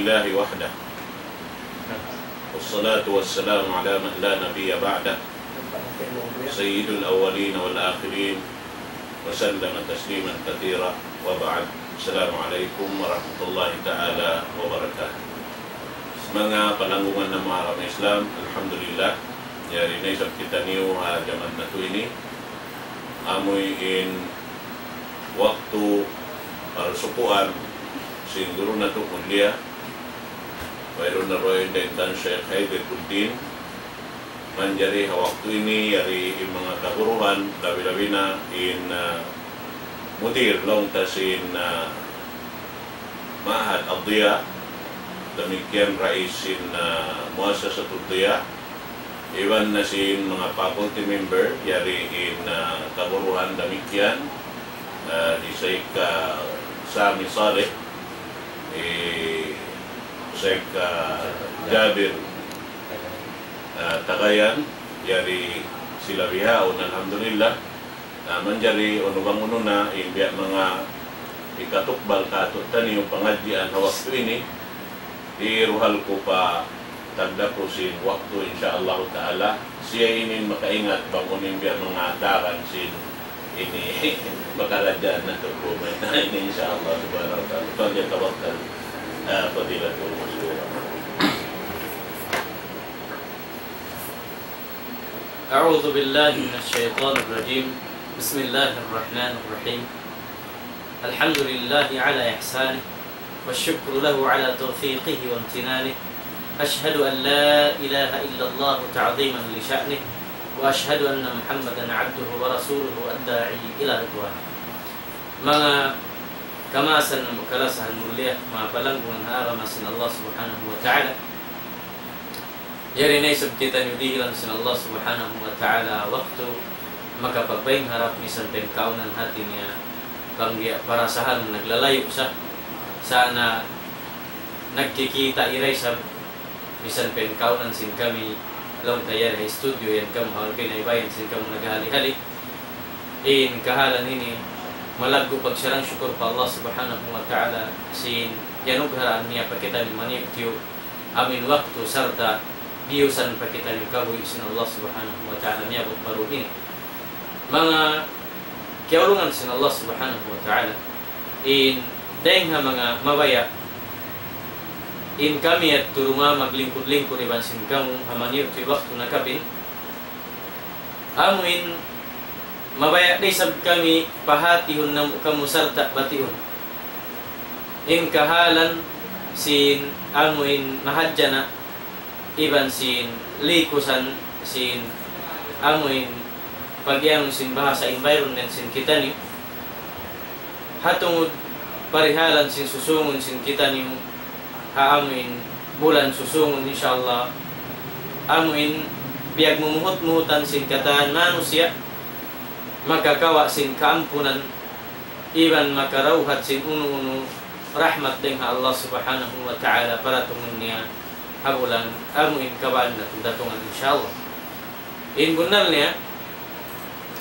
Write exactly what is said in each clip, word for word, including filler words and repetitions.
لله وحده، والصلاة والسلام على من لا نبي بعده، سيد الأولين والآخرين، وسلم تسليما كثيرا، وبعد. السلام عليكم ورحمة الله تعالى وبركاته. Manga palanggungan namu' ha agama Islam, alhamdulillah, yari na isab kitaniyu ha jaman natu' ini, amuin waktu parsukuan sin guru natu' mulia, wayruun na dugaing dayn kan Sheikh Haider Kuddin. Manjari ha waktu ini, yari in manga kaguruhan, labi-labi na in, ah, mudir laung ta sin, ah, Ma'had Ad-Diya, damikkiyan rais sin, ah, Muassasat Ad-Diya, iban na sin manga faculty member, yari in, ah, kaguruhan damikkiyan, ah, hi Sheikh, ah, Sami Saleh, hi Sheikh, ah, Jabir, ah, Tagayan, yari sila bihaun, alhamdulillah. Na manjari unu bang unu na in biya' manga hikatukbal kātu'niyu pangadjian ha waktu ini, di' ruhal ku pa tagdapu sin waktu, insya Allah ta'ala. Siya ini makaingat bang unu in biya' manga daran sin ini pakaradjaan natu' ku ini, insya Allah subhanahu wa ta'ala. فليتفضل، آه، فضيلته مشكورا. أعوذ بالله من الشيطان الرجيم. بسم الله الرحمن الرحيم. الحمد لله على إحسانه، والشكر له على توفيقه وامتنانه. أشهد أن لا إله إلا الله تعظيما لشأنه، وأشهد أن محمدا عبده ورسوله الداعي إلى رضوانه. Manga kamaasan namu' kalasahan mulia, manga palanggungan ha agama sin Allah Subhanahu wa Ta'ala. Yari na isab kitaniyu dihilan sin Allah Subhanahu wa Ta'ala waktu makapagbaying harap misan pa in kaunan, hati niya bang biya' parasahan naglalayu' sa, sa' na nagkikita' ira isab, misan pa in kaunan sin kami laung ta yari ha studio yan kamu, hawal pinaybayan sin kamu naghali-hali. In kahalan ini, malaggu' pagsarang-sukul pa Allah Subhanahu wa Ta'ala sin iyanugharaan niya pa kitaniyu maniyu'-tiyu' amin waktu sarta' biyusan pa kitaniyu kabuhi' sin Allah Subhanahu wa Ta'ala miyabut pa duun ini. Manga kiyaulungan sin Allah Subhanahu wa Ta'ala, in dayng ha manga mabaya', in kami yadtu duun maglingkud-lingkud iban sin kamu ha maniyu'-tiyu' waktu nakapin, amuin mabaya' da isab kami pahatihun namu' kamu sarta' batiun in kahalan sin amuin mahadjana' iban sin likusan sin amuin pagiyanun sin bahasa environment sin kitaniyu. Ha tungud parihalan sin susungun sin kitaniyu ha amuin bulan susungun, insya Allah, amuin piyagmumuhut-muhutan sin katan manusiya', makakawa' sin kaampunan, iban makarawhat sin unu-unu rahmat dayng ha Allah Subhanahu wa Ta'ala paratungun niya ha bulan amuin kabaan natu' datungan, insya Allah. In bunnal niya,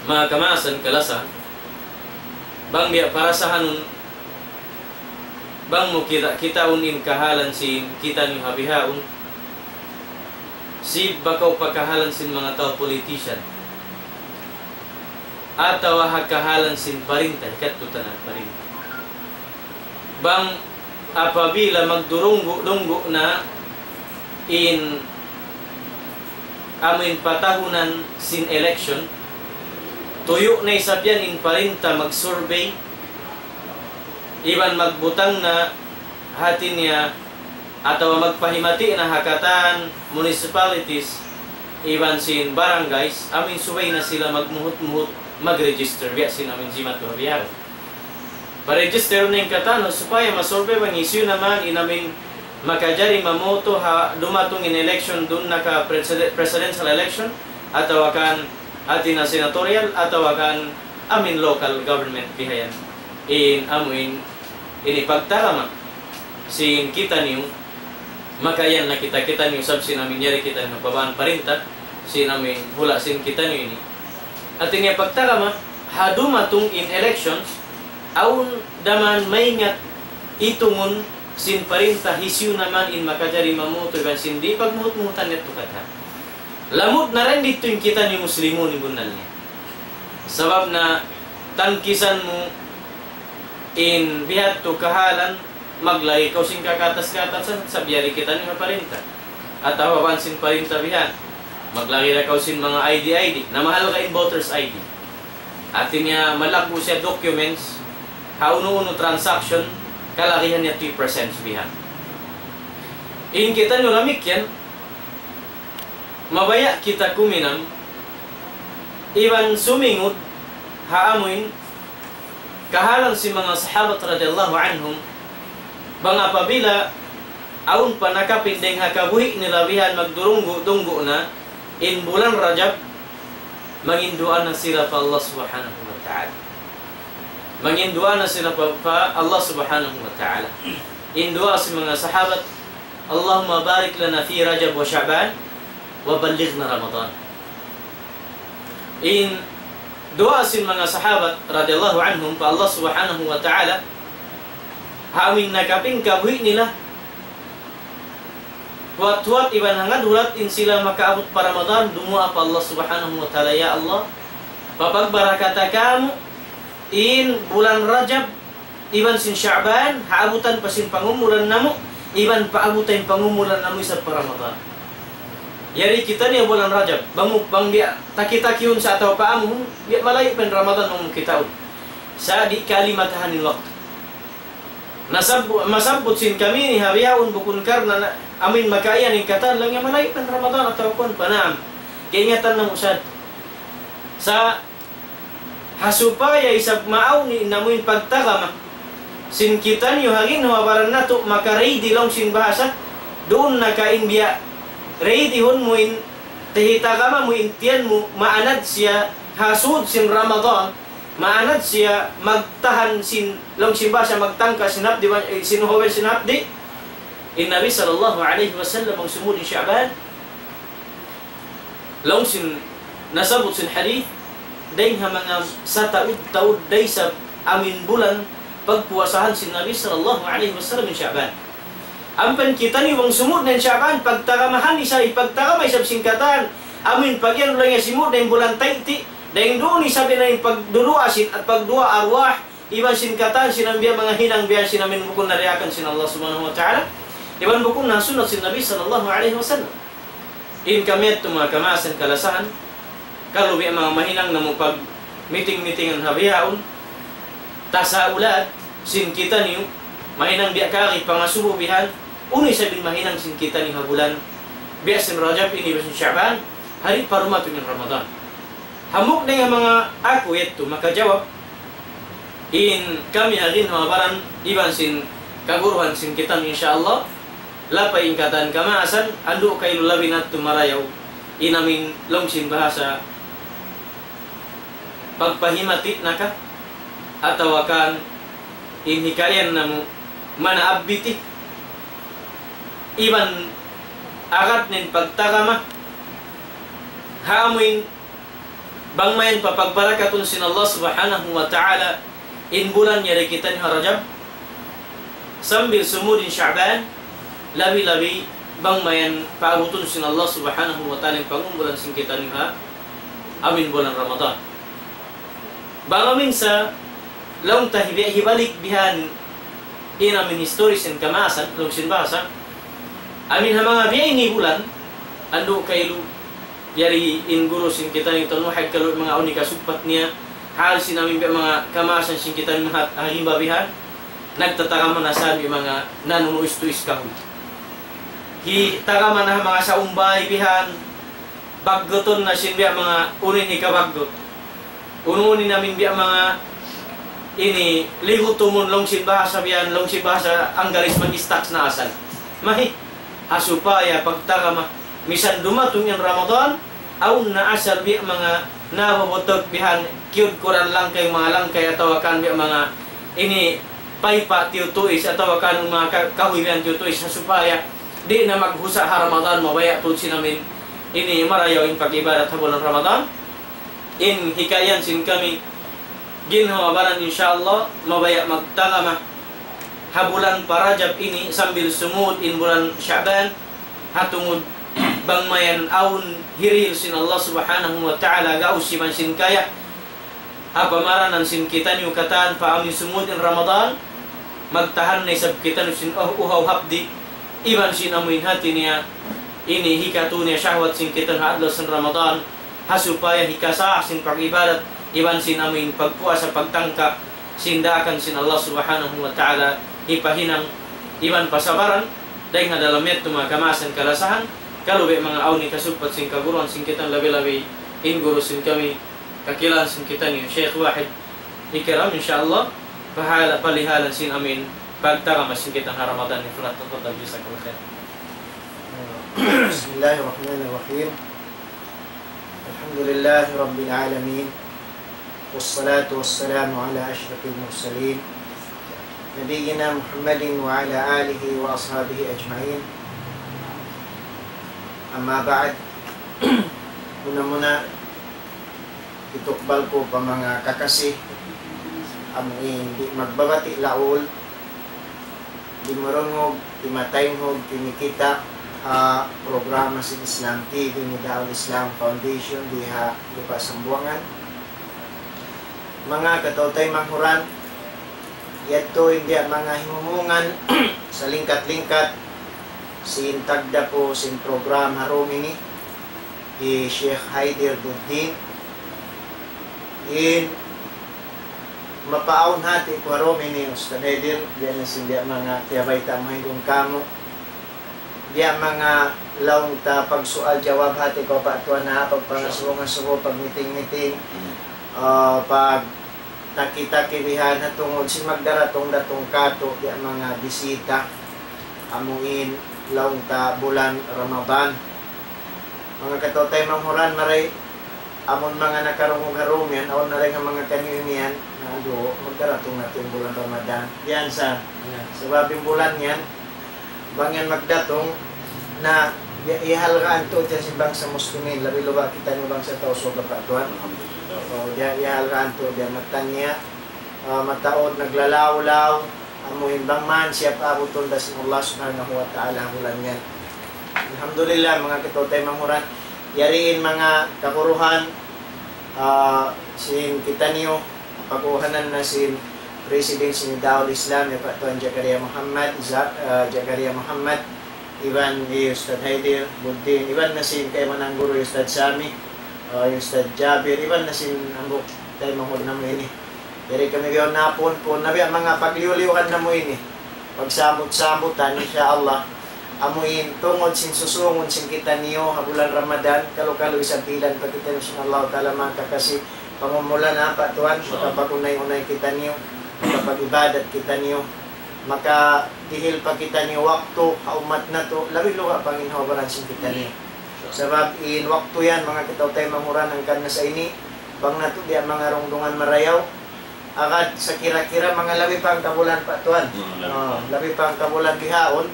manga kamaasan kalasahan, bang biya' parasahanun, bang mu kita'-kitaun in kahalan sin kitaniyu ha bihaun, sib bakaw pa kahalan sin manga tau politician, atawa ha kahalan sin parinta, hikattu tanan parinta. Bang apabila magdurunggu'-dunggu' na in amuin patahunan sin election, tuyu' na isab yan in parinta mag-survey, iban magbutang na, hati niya, atawa magpahimati na ha katan municipalities iban sin barangays, amuin subay na sila magmuhut-muhut, mag-register, biya' sin amuin jimatu ha bihaun. Pa-register na in katan, supaya ma-survey bang hisiyu na man in amuin makajari mamoto ha dumatung in election, duun na ka preside-, presidential election, atawa kan hati niya senatorial, atawa kan amuin local government bihayan. In amuin ini pagtarama sin kitaniyu, makayan na kita, kitaniyu sab sin amuin yari kitaniyu ha babaan parinta, sin amuin hula' sin kitaniyu ini. Hati niya pagtarama, ha dumatung in elections, awn da man maingat itungun sin parinta, hisiyu na man in makajari mamutu' iban sin di' pagmuhut-muhutan yadtu katan. Lamud na rin didtu in kitaniyu Muslimun in bunnal niya. Sabab na tangkisan mu in bihadtu kahalan, maglagi' kaw sin kakatas-katasan, sabab yari kitaniyu ha parinta. Atawa bang sin parinta bihan, maglagi' da kaw sin manga I D, I D. Na mahal ka in voter's I D. Hati niya malaggu' siya documents, ha unu-unu transaction, kalagihan niya three percent bihan. In kitaniyu damikkiyan, mabaya' kita kuminam, iban sumingud, ha amuin, kahalan sin manga sahabat radiyallahu anhum, bang apabila awn pa nakapindeng ha kabuhi' nila bihan magdurunggu'-dunggu' na in bulan Rajab, mangin duwaa na sila pa Allah Subhanahu wa Ta'ala. Mangin duwaa na sila pa, pa Allah Subhanahu wa Ta'ala. In duwaa sin manga sahabat, اللهم بارك لنا في رجب وشعبان وبلغنا رمضان. In duwaa sin manga sahabat radiyallahu anhum pa Allah Subhanahu wa Ta'ala, ha amuin nakapin kabuhi' nila, huwat-huwat iban hangad hulat in sila makaabut pa Ramadan, dumuwaa pa Allah Subhanahu wa Ta'ala, "Ya Allah, papagbarakata kamu in bulan Rajab iban sin Sha'ban, haabutan pa sin pangumulan namu', iban paabutan pangumulan namu' isab pa Ramadan." Yari kitaniyu bulan Rajab, bang mu, bang biya' taki-takihun sa atawa pa amu, biya' malayu' pa in Ramadan bang mu kitaun. Sa' di' kalimatahan in waktu. Nasab-, masabbut sin kami ini ha bihaun bukun karna' na, amuin makaiyan in katan laung niya malayu' pa in Ramadan atawa kuwan pa, naam. Kaingatan namu' sad. Sa' ha supaya isab maawn in amuin pagtagama sin kitaniyu ha ginhawa baran natu' maka-ready laung sin bahasa, duun na ka in biya' ready-hun mu in tahitagama mu in tiyan mu maanad siya ha sūd sin Ramadan, maanad siya magtahan sin, laung sin bahasa magtangka sin hapdi', eh, sin hawal sin hapdi'. In Nabi sallallahu alayhi wasallam bang sumūd in Sha'ban, laung sin nasabbut sin hadith, dayng ha manga sataud-taud da isab amuin bulan pagpuasahan sin Nabi sallallahu alayhi wasallam in Sha'ban. Ampa in kitaniyu bang sumūd na in Sha'ban, pagtagamahan isab, pagtagama isab sin katan, amuin pagiyan laung niya simūd na in bulan Tay'ti', dayng duun isab in pagduwaa sin, pagduwaa arwah, iban sin katan sin amuin biya' manga hinang biya' sin amuin bukun na diyaakan sin Allah Subhanahu wa Ta'ala, iban bukun na sunnat sin Nabi sallallahu alayhi wasallam. In kami yadtu manga kamaasan kalasahan, kalu biya' manga mahinang namu' pag-meeting-meetingan ha bihaun, tasaulat sin kitaniyu, mahinang biya' kari pangasubu bihan, unu isab in mahinang sin kitaniyu ha bulan, biya' sin Rajab ini, biya' sin Sha'ban, ha di' pa dumatung in Ramadan. Hambuuk dayn ha manga aku yadtu makajawab, in kami ha ginhawa-baran iban sin kaguruhan sin kitaniyu, insya Allah, lapay in katan kamaasan, andu' kailu labi natu' marayaw in amuin laung sin bahasa pagpahimati na ka, atawa kan in hikayan namu' manaabbiti, iban agad in pagtagama, ha amuin bang mayan papagbarakatun sin Allah Subhanahu wa Ta'ala in bulan yari kitaniyu ha Rajab, sambil sumūd in Sha'ban, labi-labi bang mayan paabutun sin Allah Subhanahu wa Ta'ala in pangumulan sin kitaniyu ha amuin bulan Ramadan. Bang amuin sa laung ta hibi-, hibalik bihan in amuin history sin kamaasan, laung sin bahasa, amuin ha manga biya' ini bulan, andu' kailu, yari in guru sin kitaniyu tanuhag kalu manga unu in kasugpat niya, hal sin amuin biya' manga kamaasan sin kitaniyu ha, ha gimba bihan, nagtatagama na sa biya' manga nanunu istu-is kahuy. Hitagama na manga saumbay bihan, baggutun na sin biya' manga unu in hikabaggut. Unu-unu in amuin biya' manga ini, lihutumun laung sin bahasa bihan, laung sin bahasa Anggalis mag-stocks na asal. Mahi, ha supaya pagtagama, misan dumatung in Ramadan, awn na asal biya' manga nabubutuk bihan, kiyudkuran langkay, manga langkay atawa kan biya' manga ini, paypa tiyutuis atawa kan manga ka-, kahuy bihan tiyutuis, ha supaya di' na maghusa' ha Ramadan, mabaya' tuud sin amuin ini marayaw in pag-ibadat ha bulan Ramadan. In hikayan sin kami ginhawa-baran, insya Allah, mabaya' magtagama ha bulan pa Rajab ini sambil sumud in bulan Sha'ban, ha tungud bang mayan awn hiril sin Allah Subhanahu wa Ta'ala gaus iban sin kaya, ha pamaranan sin kitaniyu katan pa amun sumud in Ramadan, magtahan na isab kitaniyu sin uh, uhaw hapdi', iban sin amuin hati niya, ini hikatu niya shahwat sin kitaniyu ha adlaw sin Ramadan, ha supaya hikasah sin pag-ibadat, iban sin amuin pagpuasa pagtangka, sin daakan sin Allah Subhanahu wa Ta'ala, hipahinang, iban pasabaran, dayng ha dalam yadtu manga kamaasan kalasahan, kalu biya' manga awn hikasugpat sin kaguruhan sin kitaniyu labi-labi, in guru sin kami, kakilahan sin kitaniyu, Sheikh Wahid Ikram, insha Allah, pahala, palihalan sin amuin pagtagama sin kitaniyu ha Ramadan ini. Falyatafaddal, jazakallahu khair. بسم الله الرحمن الرحيم. الحمد لله رب العالمين. والصلاة والسلام على أشرف المرسلين. نبينا محمد وعلى آله وأصحابه أجمعين. أما بعد. Muna-muna, hitukbal ku pa manga kakasi, amuin di' magbabati' laul, di' marungug, di' mataynghug, di' mikita' ha programa sin Islam T V ni Da'wah Islam Foundation di ha Lupa' Sambuwangan. Manga kataw-taymanghuran, yadtu in biya' manga himumungan salingkat-lingkat sin tagdapu sin programa ha dum ini, hi Sheikh Haidir Buddin. In mapaawn hati ku ha dum ini, Ustadz Haidir, biya' na sin biya' manga kiyabayta' mu ha dum kamu. Biya' manga laung ta pagsual-jawab hati ku pa tuwan ha, pagpangasubu-ngasubu, pagmiting-miting, ah, pagtaki-taki bihan ha tungud sin magdaratung-datung katu', biya' manga bisita. Amuin laung ta bulan Ramadan. Manga kataw-taymanghuran, mari amun manga nakarungug ha dum yan, awn na dayn ha manga kaniyu-niyu yan, na adu, magdaratung na in bulan Ramadan. Yan sa, sabab in bulan yan, bang yan magdatung, na i-, ihalgaan tuud yan sin bangsa Muslimin, labi-labi kitaniyu bangsa Tausug pa tuwan. O, di-, ihalgaan tuud yan, matan niya, ah, mataud, naglalaw-law, amuin bang man siya paabutun da sin Allah Subhanahu wa Ta'ala bulan yan. Alhamdulillah, manga kataw-taymanghuran. Yari in manga kaguruhan, ah, sin kitaniyu, pag-uhanan na sin President sin Da'wah Islam, ya pa tuwan Jakaria Muhammad, Za-, ah, Jakaria Muhammad, iban hi Ustadz Haidir Buddin, iban na sin kaibanan guru, Ustadz Sami, ah, Ustadz Jabir, iban na sin hambuuk taymanghud namu' ini. Yari kami bihaun na pun, pun na biya' manga pagliyu-liyuhan namu' ini. Pagsambut-sambutan, insya Allah. Amuin tungud sin susungun sin kitaniyu ha bulan Ramadan, kalu-kalu isab bilan pa kitaniyu sin Allah Ta'ala manga kakasi, pamumulan pa tuwan, makapagunay-unay kitaniyu, makapag-ibadat kitaniyu, makadihil pa kitaniyu waktu ha ummat natu', labi-labi pa in ha baran sin kitaniyu. Sabab in waktu yan, manga kataw-taymanghuran, hangkan na sa ini, bang natu' di' manga rungdungan marayaw, agad sa kira-kira manga labi pa hangka bulan pa tuwan. Manga labi pa. O, labi pa hangka bulan bihaun.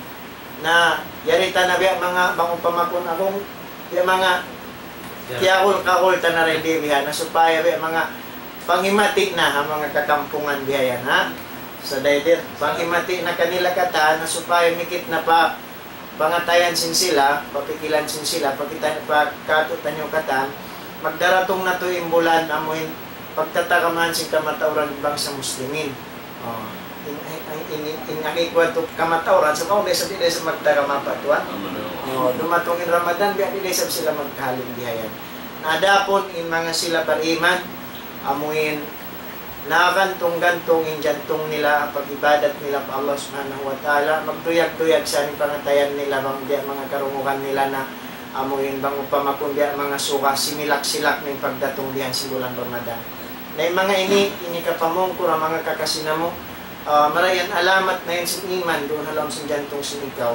Na, yari ta na biya' manga, bang upama kun aku, biya' manga, ya, kiyahul-kahul ta na rin di biha, na supaya biya' manga panghimati na ha manga kakampungan biha yan, ha? Sa' daydir, panghimati na kanila katan, na supaya mikit na pa pangatayan sin sila, papikilan sin sila, pakita-, pa katu' taniyu katan, magdaratung na tuud in bulan, amuin pagtatagamahan sin kamatauran bangsa Muslimin. O, in, in, in, in, in agi ku tu kamatauran, sa' kaw di' sa', di' sa' magtagama pa tuwan. O, dumatung in Ramadan, biya' di' sa' sila magkahalin bihayan. Adapun in manga sila bariman, amuin nagantung-gantung in jantung nila, pag-ibadat nila pa Allah Subhanahu wa Ta'ala, magduyag-duyag sa in pangatayan nila, bang biya' manga karungugan nila na amuin bang upama kun biya' manga suga, similak-silak na in pagdatung bihan sin bulan Ramadan. Na in manga ini, ini kapamungkur ha manga kakasi namu', ah, marayaw alamat na yan sin iman duun ha lawm sin jantung sin ikaw.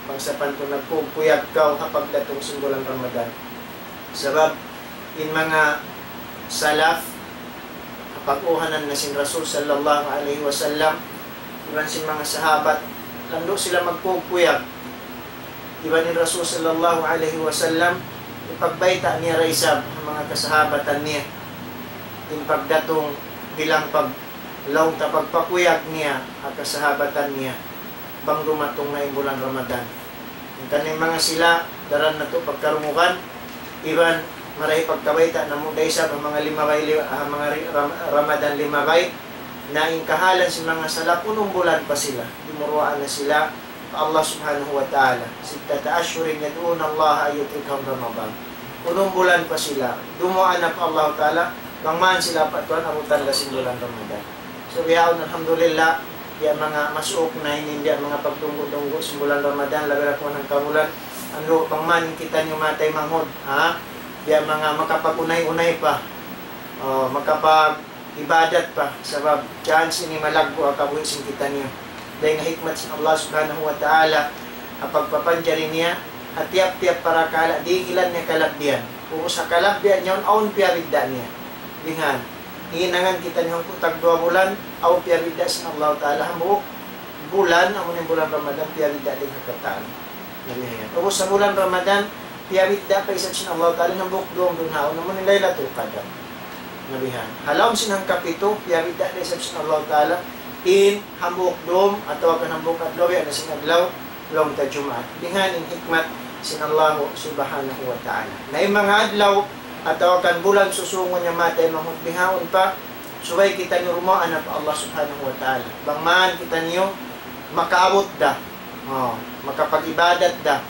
Bang sapantun nagkukuyag kaw ha pagdatung sin bulan Ramadan. Sabab in manga salaf, ha pag-uhanan na sin Rasul sallallahu alayhi wasallam, iban sin manga sahabat, landu' sila magkukuyag. Iban in Rasul sallallahu alayhi wasallam, ipagbayta' niya da isab ha manga kasahabatan niya. In pagdatung bilang pag- Laung ta pagpakuyag niya, ha kasahabatan niya, bang dumatung na in bulan Ramadan. Hangkan in manga sila, daran natu' pagkarungugan, iban marayaw pagkabayta' namu' da isab ha manga limabay, li-, ha manga ri-, Ram-, Ramadan limabay, na in kahalan sin manga salaf, unum bulan pa sila, dimuruwaa na sila, pa Allah Subhanahu wa Ta'ala. ستة أشهر يدعون الله أن يدركهم رمضان. Unum bulan pa sila. Dumuwaa na pa Allah Ta'ala, bang man sila pa Tuhan, abutan da sin bulan Ramadan. So, bihaun, alhamdulillah, biya' manga masuuk na ini, biya' manga pagdunggu'-dunggu' sin bulan Ramadan, labi ra kunu' hangkabulan. Anu, bang man kitaniyu matay manghud, ha? Biya' manga makapag-unay-unay pa. Oh, makapag- ibadat pa, sabab chance ini malaggu' ha kabuhi' sin kitaniyu. Dayn ha hikmat sin Allah Subhanahu wa Ta'ala, ha pagpapanjari niya, ha tiyap-tiyap parakala', dihilan niya kalabbihan. Ubus ha kalabbihan yaun, awn piyabidda' niya. Bihan, hinangan kitaniyu hangpu' tagduwa bulan, awn piyabidda' sin Allah Ta'ala, hambuuk bulan, amu in bulan Ramadan, piyabidda' dayn ha katan. Na bihayan. Ubus ha bulan Ramadan, piyabidda' pa isab sin Allah Ta'ala, hambuuk dum duun haun, amu in Laylatul Qadr. Na bihan. Ha lawm sin hangkapitu, piyabidda' da isab sin Allah Ta'ala, in hambuuk dum, atawa kan hambuuk adlaw, yan na sin adlaw, laung ta Jumaat. Bihan in hikmat sin Allah Subhanahu wa Ta'ala. Na in manga adlaw, atawa kan bulan susungun niya matay manghud bihaun pa, subay kitaniyu dumuwaa na pa Allah Subhanahu wa Ta'ala. Bang man kitaniyu makaabut da, oh, makapag-ibadat da,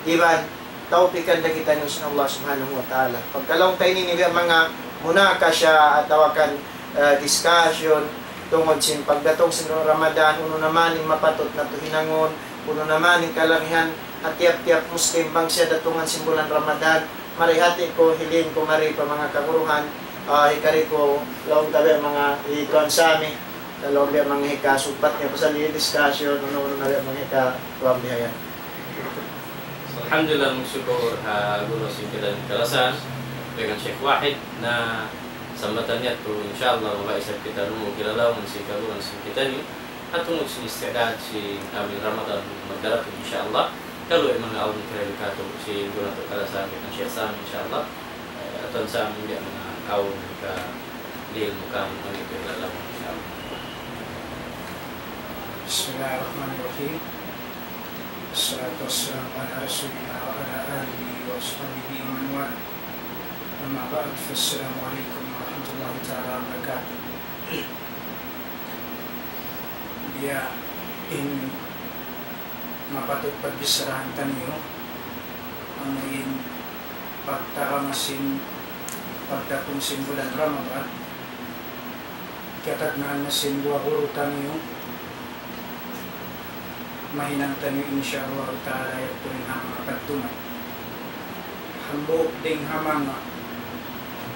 iban tawpikan da kitaniyu sin Allah Subhanahu wa Ta'ala. Pagka laung ta ini, ini biya' manga munakasha atawa kan, eh, discussion, tungud sin pagdatung sin Ramadan, unu na man in mapatut natu' hinangun, unu na man in kalagihan ha tiyap-tiyap Muslim bang siya datungan sin bulan Ramadan. Mari hati ku, hiling ku mari pa manga kaguruhan, ah, hikari ku laung ta biya' manga hi Tuan Sami, laung biya' manga hikasugpat niya pasal ini discussion, unu-unu na biya' manga hika-, kuwan bihayan. Alhamdulillah, magsukul ha guru sin kita kalasahan, dayn kan Sheikh Wahid, na sambatan niya tu, insya Allah, mabaya' isab kita dumaug ha lawm sin kaguruhan sin kitaniyu. At tungud sin isti'dad sin amin Ramadan magdaratung, insya Allah. Kalu in manga awn kira katu' sin guru natu' kalasahan, kan Sheikh Sami, insya Allah. Eh, Tuan Sami, in manga awn ka dihil mu kamu, manga itu, insya Allah. بسم الله الرحمن الرحيم. والصلاة والسلام على رسول الله وعلى آله وأصحابه ومن والاه. أما بعد، فالسلام عليكم ورحمة الله تعالى وبركاته. Biya' in mapatut pagbicharahan taniyu, amu in pagtarang sin pagdatung sin bulan Ramadan, kiyatagnaan na sin duwa guru taniyu, mahinang taniyu, insya Allah Ta'ala, yadtu in ha manga pagtuman. Hambuuk dayn ha manga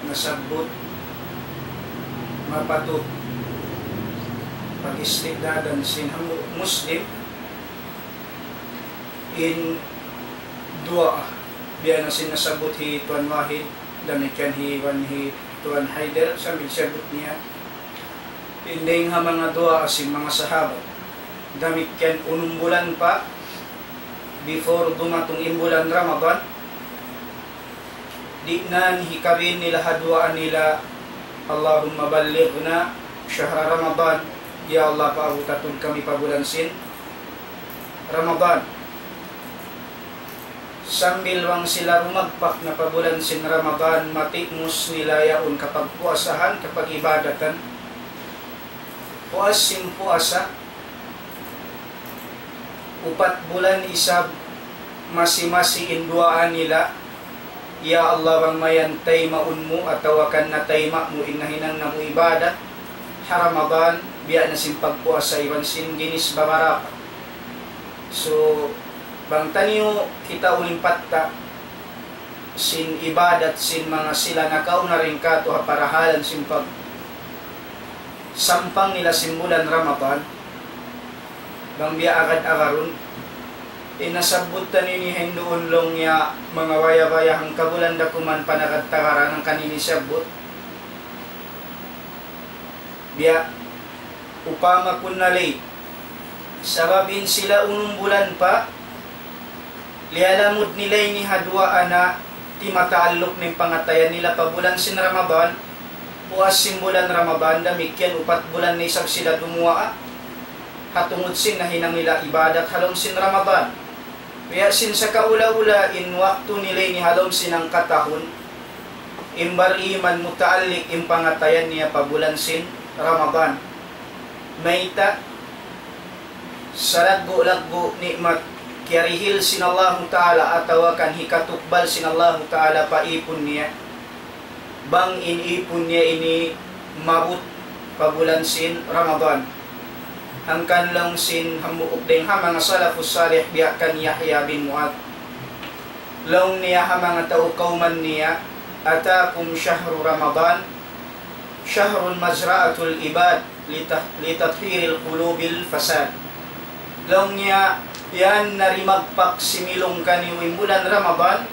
nasabbut mapatut pag-isti'dadan sin hambuuk Muslim in duwaa. Biya' na sin nasabbut hi Tuan Wahid, damikkiyan hi, wan hi Tuan Haider, sambil siyabbut niya. In dayn ha manga duwaa sin manga sahabat, damikkiyan unum bulan pa, before dumatung in bulan Ramadan, di' na hikabin nila ha duwaa nila, اللهم بلغنا شهر رمضان, Ya Allah, paabuta tuud kami pa bulan sin Ramadan. Sambil bang sila rumagpak na pa bulan sin Ramadan, matimus nila yaun kapagpuasahan, kapag-ibadatan. Puas sin puasa, upat bulan isab, masi-masi in duwaa nila, "Ya Allah, bang mayan taymaun mu atawa kan natayma' mu in nahinang namu' ibadat ha Ramadan, biya' na sin pagpuasa iban sin ginis babarapa." So, bang taniyu kitaun in patta' sin ibadat sin manga sila nakauna dayn kātu' ha parahalan sin pagsampang nila sin bulan Ramadan, bang biya' agad-agarun, in nasabbut taniyu ini hinduun laung niya manga baya'-baya' hangkabulan da kuman panagad-tagaran hangkan ini siyabbut. Biya' upama kun na lay, sabab in sila unum bulan pa, liyalamud nila ini ha duwaa na timata'alluq na in pangatayan nila pa bulan sin Ramadan, Puas sin bulan Ramadan, damikkiyan upat bulan na isab sila dumuwaa. Ha tungud sin nahinang nila ibadat ha lawm sin Ramadan. Biya' sin sakaula-ula in waktu nila ini ha lawm sin hangkatahun. In bariman mutaallik in pangatayan niya pa bulan sin Ramadan. Mayta', salaggu'-laggu' ni'mat kiyarihil sin Allahu Ta'ala atawa kan hikatukbal sin Allahu Ta'ala pa ipun niya. Bang in ipun niya ini maabut pa bulan sin Ramadan. Hangkan laung sin hambuuk dayn ha manga salafus salih biya' kan Yahya bin Mu'adh. Laung niya ha manga tau kawman niya, أتاكم شهر رمضان شهر مزرعة العباد لت-، لتطهير القلوب والفساد. Laung niya, yan na rimagpak similung kaniyu in bulan Ramadan,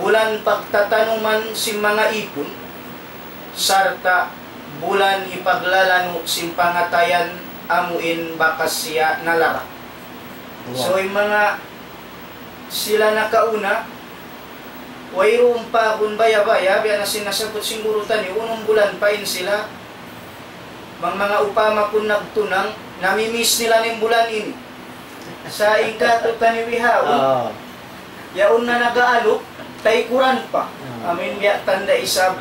bulan pagtatanuman sin manga ipun, sarta' bulan hipaglalanu' sin pangatayan amu in bakas siya nalara'. So, in manga sila nakauna, wayruun pa kun baya-baya, biya' na sin nasabbut sin guru taniyu, unum bulan pa in sila, bang manga upama kun nagtunang, namimiss nila in bulan ini. Sa' in katu' taniyu bihaun, yaun na nag-aaluk, taykuran pa. Amin biya' tanda' isab,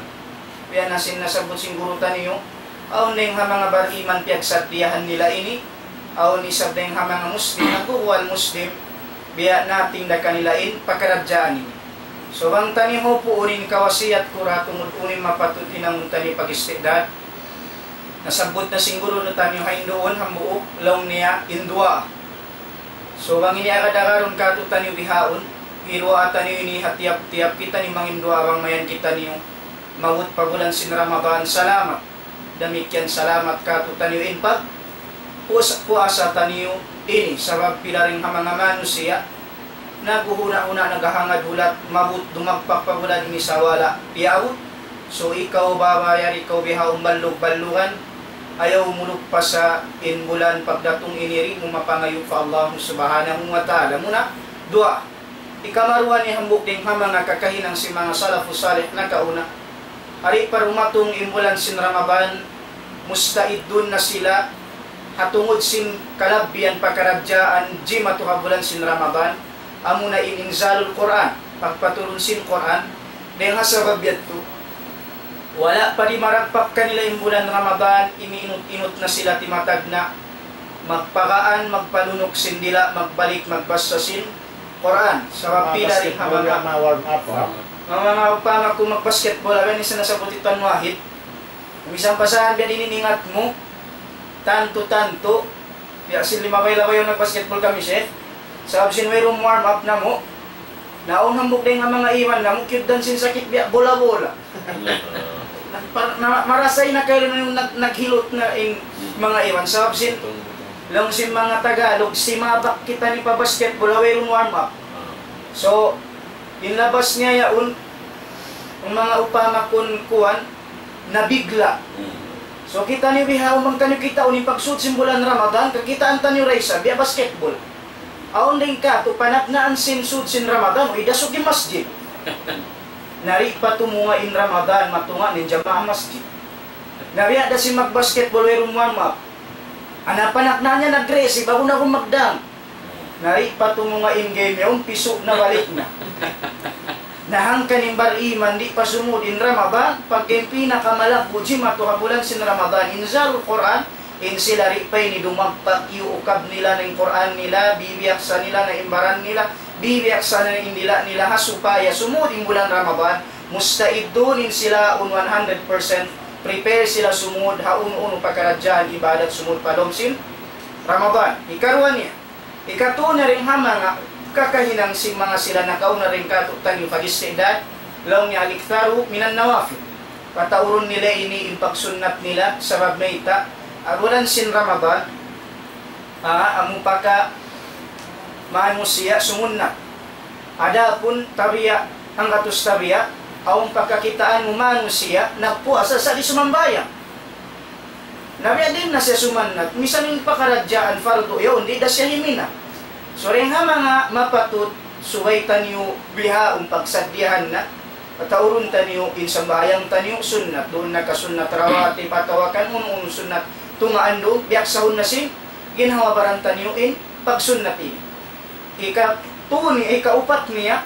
biya' na sin nasabbut sin guru taniyu, awn dayn ha manga bariman piyagsaddiyahan nila ini, awn isab dayn ha manga Muslim, nagkukuwal Muslim, biya' nating da kanila in pakaradjaan ini. So, bang taniyu puun in kawasiyat ku ra tungud unu in mapatut hinangun taniyu pag-isti'dad. Nasabbut na sin guru taniyu ha induun hambuuk, laung niya in duwaa. So, bang ini agad-agarun katu' taniyu bihaun, hiduwaa taniyu ini ha tiyap-tiyap kita ini mangin duwaa bang mayan kitaniyu maabut pa bulan sin Ramadan, salamat. Damikkiyan salamat katu' taniyu in pag puas-, puasa taniyu ini, sabab pila dayn ha manga manusiya', naghuna-huna, naghahangad hulat, maabut dumagpak pa bulan ini sa' wala' piyaabut. So ikaw, baba, yari kaw bihaun ballug-ballugan, ayaw mu lugpasan in bulan pagdatung ini, di' mu mapangayu' pa Allah Subhanahu wa Ta'ala. Muna, duwaa. Hikaruwa niya hambuuk dayn ha manga kakahinang sin manga salafus salih nakauna. Ari pa dumatung in bulan sin Ramadan, musta'idun na sila ha tungud sin kalabbihan pakaradjaan jimatu ha bulan sin Ramadan, amuna in inzalul Qur'an, pagpaturun sin Qur'an, dayn ha sabab yadtu. Wala' pa di' maragpak kanila in bulan Ramadan, imiinut-inut na sila timatagna', magpagaan, magpalunuk sin dila', magbalik, magbasa sin Qur'an. Sabab pila dayn ha manga, manga warm up, ha? Manga, manga upama kun mag-basketball, amin in sinasabbut hi Tuan Wahid. Misan pa saan biya' diin in ingat mu, tantu-tantu, biya' sin limabay-labay yaun nag-basketball kami, Sheikh. Sabab sin wayruun warm up namu', na awn hambuuk dayn ha manga iban namu', kiyugdan sin sakit biya' bola-bola. Nagpar-, na, marasay na kalu na in nag-, naghilut na in manga iban. Sabab sin, laung sin manga Tagalog, simabak kita ini pa basketball, wayruun warm up. So, in labas niya yaun, in manga upama kun kuwan, nabigla'. So kitaniyu bihaun, bang taniyu kitaun in pagsud sin bulan Ramadan, kakitaan taniyu da isab biya' basketball. Awn dayn katu' panagnaan sin sud sin Ramadan, uy, dasug in masjid. Na di' pa tumunga' in Ramadan, matunga' na in jamaa masjid. Na biya' da sin mag-basketball, wayruun warm up. Ana panagnaan niya nag-dress, ba'gu na aku magdang. Na di' pa tumunga' in game yaun, pisu' na, balik na. Na hangkan in bar-iman, di' pa sumud in Ramadan, pagga in pinakamalaggu' jimatu ha bulan sin Ramadan, inzalul Qur'an, in sila di' pa ini dumagpak, iyuukab nila na in Qur'an nila, bibiyaksa nila na in baran nila, bibiyaksa na in dila' nila, ha supaya sumud in bulan Ramadan, musta'idun in sila un one hundred percent, prepare sila sumud ha unu-unu pakaradjaan ibadat sumud pa lawm sin Ramadan. Hikaruwa niya. Hikatu na dayn ha manga kakahinang sin manga sila nakauna dayn kātu'niyu pag-isti'dad, laung niya الإكثار من النوافل. Pataurun nila ini in pagsunnat nila, sabab mayta', ha bulan sin Ramadan, ah, amu pa ka manusiya' sumunnat. Adapun tabiya', hanggatus tabiya', awn pa kakitaan mu manusiya' nagpuasa sa' di' sumambahayang. Na biya' diin na siya sumunnat, misan in pakaradjaan fardu yaun, di' da siya himinang. So, dayn ha manga mapatut, subay taniyu bihaun pagsaddiyahan na, Pataurun taniyu in sambahayang taniyu sunnat, duun na ka sunnat rawatib atawa kan unu-unu sunnat tungaan duun, biyaksahun na sin ginhawa-baran taniyu in pagsunnat ini. Ikatu ni, ikaupat niya,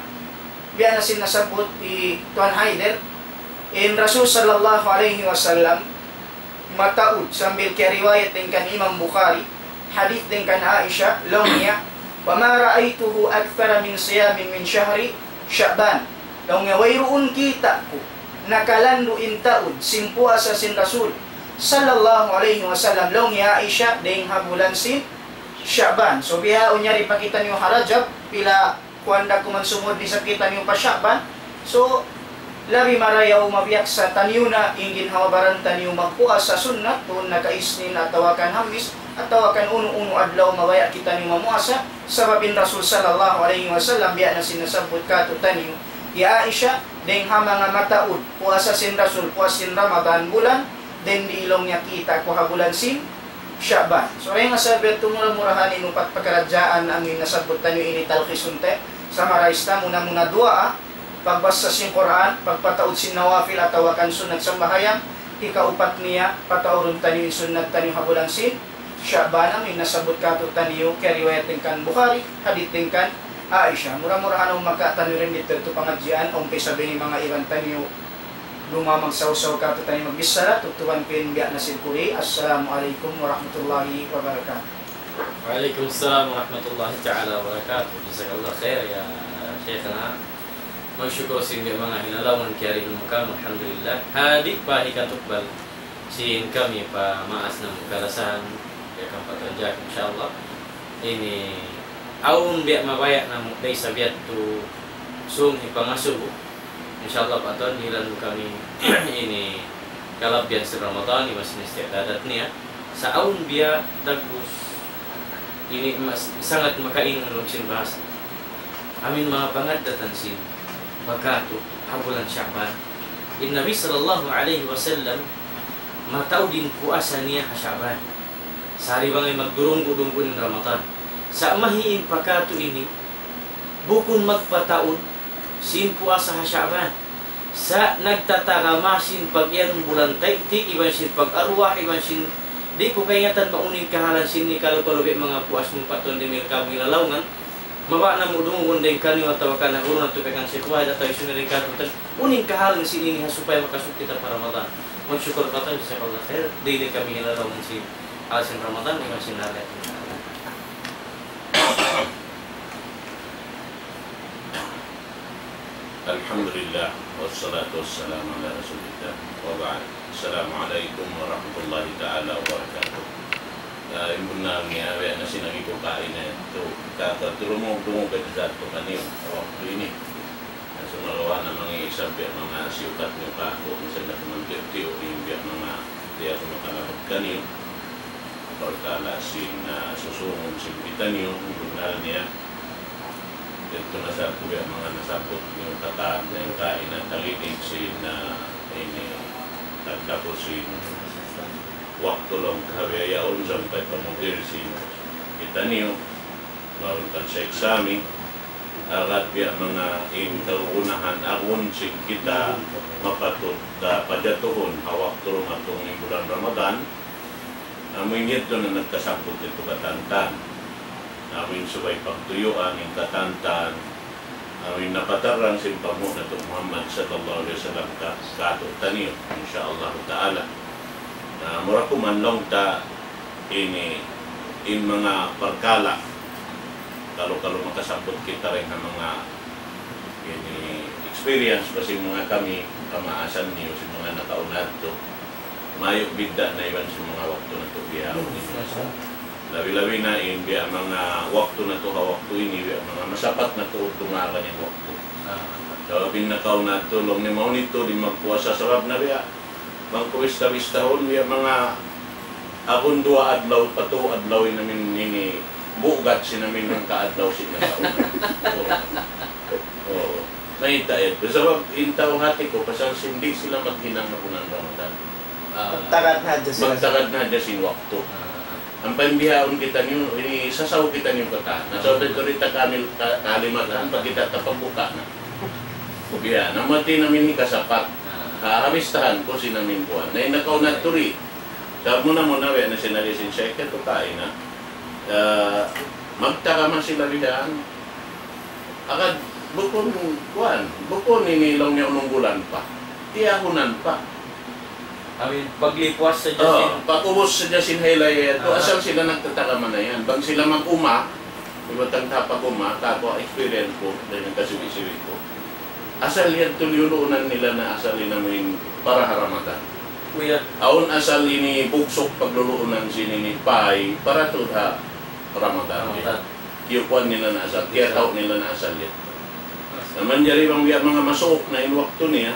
biya' na sin nasabbut hi Tuan Haider, in Rasul sallallahu alayhi wasallam, mataud sambil kiyariwayat dayn kan Imam Bukhari, hadith dayn kan Aisha, laung niya, وما رأيته أكثر من صيام من شهر شعبان. Laung niya, wayruun kita' ku nakalandu' in taud sin puasa sin Rasul sallallahu alayhi wasallam, laung hi Aisha, dayn ha bulan sin Sha'ban. So, bihaun yari pa kitaniyu ha Rajab, pila kuwan da kuman sumud isab kitaniyu pa Sha'ban. So, labi marayaw mabiyaksa taniyu na in ginhawa-baran taniyu magpuasa sunnat, duun na ka Isnin atawa kan Hamis, atawa kan unu-unu adlaw mabaya' kitaniyu mamuasa, sabab in Rasul sallallahu alayhi wasallam biya' na sin nasabbut kātu'niyu hi Aisha, dayn ha manga mataud puasa sin Rasul, puas sin Ramadan bulan, dayn di laung niya kita' ku ha bulan sin Sha'ban. So, dayn ha sabab yadtu mura-murahan in upat pakaradjaan amu in nasabbut taniyu ini talkhisun ta, summarize ta, muna-muna duwaa, pagbasa sin Qur'an, pagpataud sin nawafil atawa kan sunnat sambahayang, ikaupat niya, pataurun taniyu in sunnat taniyu ha bulan sin Sha'ban, amu in nasabbut kātu'niyu, kiyariwayat dayn kan Bukhari, hadith dayn kan Aisha. Mura-murahan awn makataniyu dayn didtu pangadjian, awn pa isab ini manga iban taniyu, dumamag sawsaw kātu'niyu magbichara, tubtuban ku in biya' na sin kuri. Assalamu alaykum warahmatullahi wabarakatuh. وعليكم السلام ورحمة الله تعالى وبركاته. جزاك الله خير يا شيخنا. Magsukul sin manga hinalaungan kiyarihilan mu kamu, alhamdulillah. Di' pa hikatukbal sin kami pa maas namu' kalasahan, ya kan pataud, insya Allah. Ini awn biya' mabaya' namu' da isab yadtu sung hipangasubu. Insya Allah, pataud, dihilan mu kami ini kalabihan sin Ramadan, iban sin isti'dadat niya. Sa' awn biya' dagbus ini mas, sangat makaingat laung sin bahasa. Amu in manga pangaddatan sin pagkatu' ha bulan Sha'ban. In Nabi sallallahu alayhi wasallam mataud in puasa niya ha Sha'ban. Sari bang ay magdurunggu-dunggu in Ramadan. Sa' mahi in pagkatu' ini, bukun magpataud sin puasa ha Sha'ban. Sa' nagtatarama sin pag-iyanun bulan tayti', iban sin pag-arwah, iban sin di' ku kaingatan bang unu in kahalan sin ini, kalu-kalu biya' manga puas mu pa tuwan di' mil kamu hilalaungan. Mabaya' namu' dungugun dayn kaniyu atawa kan guru natu' pa kan Sheikh Wahid atawa isun dayn katu', unu in kahalan sin ini ha supaya makasūd kita pa Ramadan. Magsukul pa tuwan, jazakallah khair. Di' da kami hilalaungan sin hal sin Ramadan, iban sin hal yadtu. الحمد لله والصلاة والسلام على رسول الله وبعد. السلام عليكم ورحمة الله تعالى وبركاته. Ah, in bunnal niya, biya' na sin agi ku kaina yadtu, ka-, kadurungug-dungug yadtu kaniyu ha waktu ini. Na sumagawa' na mangi' isab biya' manga siyukat niyu kāku', minsan na kuman tiyu'-tiyu' in biya' manga di' aku makalabut kaniyu. Parkala' sin, ah, susūngun sin kitaniyu, in bunnal niya. Yadtu na sa' ku biya' manga nasabbut niyu katan, dayn kaina talidig sin, ah, ini, tagdapu sin waktu laung kahabiyayaun sampay pamugil sin kitaniyu, mawn kan sa' exam, agad biya' manga in kagunahan agun sin kita mapatut, ah, pajatuhun ha waktu dumatung in bulan Ramadan. Amu in yadtu na nagkasabbut yadtu katantan. Amu in subay pagtuyuan in katantan. Amu in napatarrang sin panghu' natu' Muhammad sallallahu alayhi wasallam ka-, kātu'niyu, insya Allah ta'ala. Na, mura kuman laung ta ini, in manga parkala', kalu-kalu makasabbut kita dayn ha manga ini experience pa sin manga kami, kamaasan niyu sin manga nakauna yadtu. Mayu' bidda' na iban sin manga waktu natu' bihaun ini. Labi-labi na in biya' manga waktu natu' ha waktu ini, biya' manga masapat natu' dumagan in waktu. Ah. Sabab in nakauna yadtu, laung niya mawn yadtu di' magpuasa sabab na biya' bang ku bista-bistahun, biya' manga agun duwa adlaw pa tū adlaw in amin ini, bugat sin amin hangka adlaw sin nakauna. Oo. Oo. Mayta' yadtu. Sabab in tau hati ku, pasal sin di' sila maghinang ha bulan Ramadan. Ah. Magtagad na hadja sila. Magtagad na hadja sin waktu. Ah. Ampa in bihaun kitaniyu, ini sasaw kitaniyu katan. Na saw, hmm, dito rin ta kamil ka-, kalimatan, pag kita tapagbuka na. Biya' na mati namin hikasapat. Ah. Ha, habistahan ku sin amin kuwan. Na in nakauna turi. Sa' muna-muna, biya' na sin agi sin Sheikh, yadtu kaina. Ah, magtagama sila biya' yan. Agad, bukun, kuwan, bukun ini laung niya unum bulan pa. Tiyahunan pa. Amin, paglipuas sadja sin, pag-ubus sadja sin haylaya yadtu, asal sila nagtatagama na yan. Bang sila mag-uma, iban tang tapag-uma, kaku' experience ku, dayn ha kasiwi'-siwi' ku. Asal yadtu luluunan nila na asal in amuin para ha Ramadan. Kuya. Awn asal ini buksuk pagluluunan sin ini pay para tuud ha Ramadan. Ramadan. Kiyukuan nila na asal, kiyatau' nila na asal yadtu. Na manjari bang biya' manga masuuk na in waktu niya,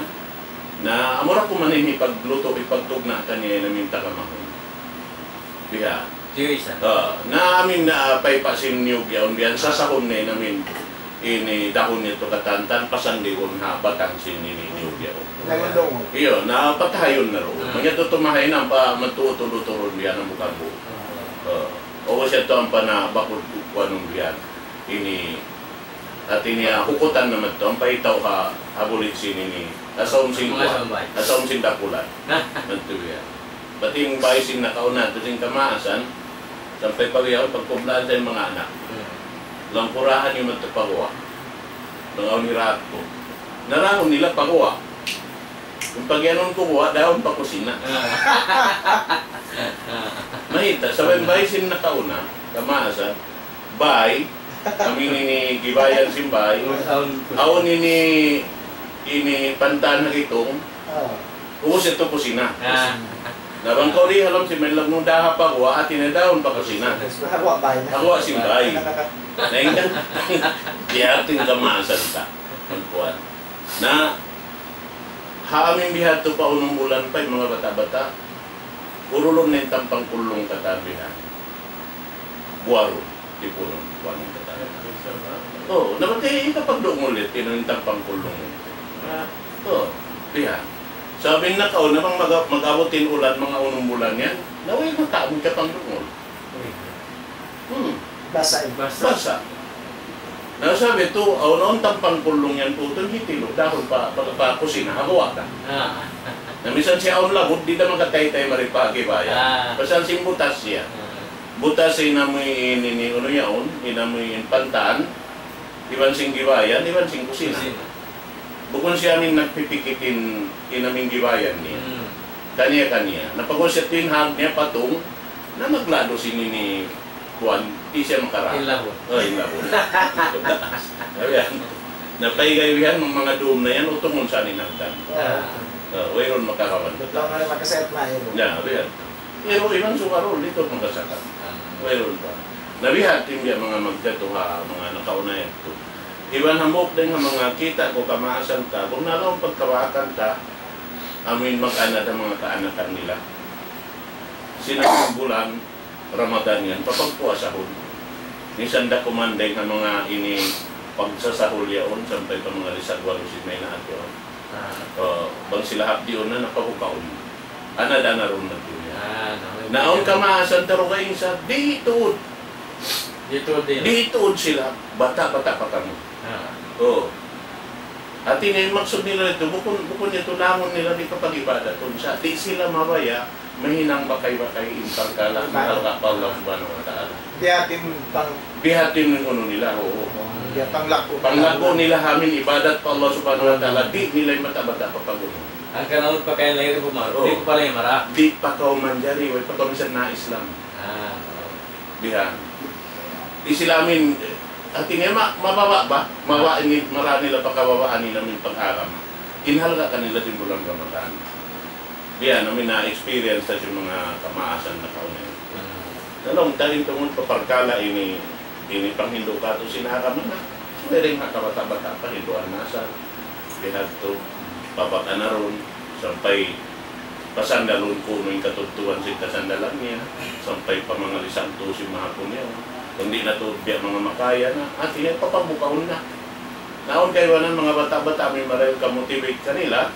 na amura ku man ini paglutu', ipagtugna' kaniya in amin tagamahun. Biya'. Tiyu isa. Ah, na amin na, ah, paypa sin niyug yaun biya' yan, sasahun na in amin ini dahun yadtu katan-katan, pasandigun ha batang sin ini niyug yaun. Iyo, na patahayun na ru. Ah. Manga tutumahay na, pa matutu-, tuturun biya' na bukan bu. Ah. Ah. O siya tu ampa na bakud ku-, kuanun biya' yan. Ini, hati niya, hukutan na madtu, ampa itaw ha, ha bulig sin ini. Asaun sin kuwan, asaun sin dakulan. Madtu biya'. Bat in bāy sin nakauna, tu sin kamaasan, sampay pa biya' pagkublaan sin manga anak. Hmm. Laung ku, "Rahan niyu madtu pa guwa'." Laung, "Awn hiraat ku." Narahun nila pa guwa'. In pagiyanun ku guwa', dahun pa kusina. Ah. Mayta', sabab in bāy sin nakauna, kamaasan, bāy, amu ini gibayan sin bāy. Awn, awn. Awn ini, ini pantan ha gitung. Ah. Ubus yadtu kusina. Ah. Na bang kaw di' ha lawm sin mayan laung mu daha pa guwa', hati niya dahun pa kusina. Ha guwa' bāy na. Ha guwa' sin bāy. Na in kan, biya' ha yan in kamaasan ta. Kuwan. Na, ha amin bihadtu pa unum bulan pa in manga bata'-bata', urulun na in tampang kullung katan bihan. Buwarun, tipunun, kuwan in katan. Oh, na bat in kapagdungul yadtu, in tampang kullung yadtu. Oh, bihan. Sabab in nakauna bang mag-, mag-abut in ulan, manga unum bulan yan, na way makaabut kapagdungul. Hmm. Basa' in. Basa'. Basa'. Na sabab yadtu, awn-awn tampang kullung yan putun hitilu, dahun pa, pa, pa kusina, ha guwa' da. Ah. Na misan siya awn labud, di' da makataytay mari pa gibayan. Ah. Pasal sin butas siya. Ah. Butas in amu ini, ini, unu yaun, in amu in pantan, iban sin gibayan, iban sin kusina. Kusina. Bukun siya amin nagpipikit in, in amin gibayan niya. Hmm. Kaniya-kaniya. Na pag-ubus yadtu in hag niya patung, na magladu sin ini kuwan, di' siya makarā. In labud. Oh, in labud. Sabi yan. Na paigay bihan, manga dum na yan, utungun sa in hagdan. Ah. Oh, wayruun makarawan. Bukun na makasayat na yun. Ya, sabi yan. Pero iban sukarul, di' tuud makasakat. Ah. Wayruun pa. Na biya' ha yan in manga magdatu ha, manga nakauna yadtu. Iban hambuuk dayn ha manga kita' ku kamaasan ta, bang nalaung pagkabaakan ta, amuin mag-anad ha manga kaanakan nila. Sin amu in bulan Ramadan yan, papagpuasahun. Misan da kuman dayn ha manga ini pagsasahul yaun, sampay pa manga lisag walu sin may naat yaun. Ah. Oh, bang sila hapdiun na, napabukaun. Anad-anarun na tuud yan. Ah, na, na awn kamaasan ta dugaing sa, di' tuud. Di' tuud, di'. Di' tuud sila, bata'-bata' pa kamu. Ah. Oh. Hati niya in maksud nila yadtu, bukun, bukun yadtu langun nila di' kapag-ibadatun. Sa' di' sila mabaya', mahinang bakay-bakay in parkala' ibadat. Mahalga' pa Allah Subhanahu wa Ta'ala. Biya' ha yan in pang- Biya' ha yan in unu nila, oo. Oh, biya' panglaggu'. Panglaggu' nila ha amin ibadat pa Allah Subhanahu wa Ta'ala, di' nila in bata'-bata' papagunu. Hangkan awn pa kaw laung niya, Umar, oo, di' ku pa laung niya mara. Di' pa kaw manjari, way pa kaw misan na Islam. Ah. Bihan. Di' sila amin, hati niya ma-, mababa' ba? Mababa' ini, mara nila pakababaan in amin pag-agama. In halga' kanila sin bulan Ramadan. Biya' na amin na-experience ta sin manga kamaasan nakauna. Hmm. Na laung ta in tungud pa parkala' ini, ini panghindu' katu' sin agama na. Subay dayn ha kabata'-bata' pa hinduan na asal. Bihadtu, papag-anarun, sampay pasandalun kunu' in katudtuan sin kasandalan niya, sampay pa manga lisag tu sin mahapun niya. Bang di' na tuud biya' manga makaya na, hati niya papagbukaun na. Na awn kaibanan manga bata'-bata' amu in marayaw ka-motivate kanila,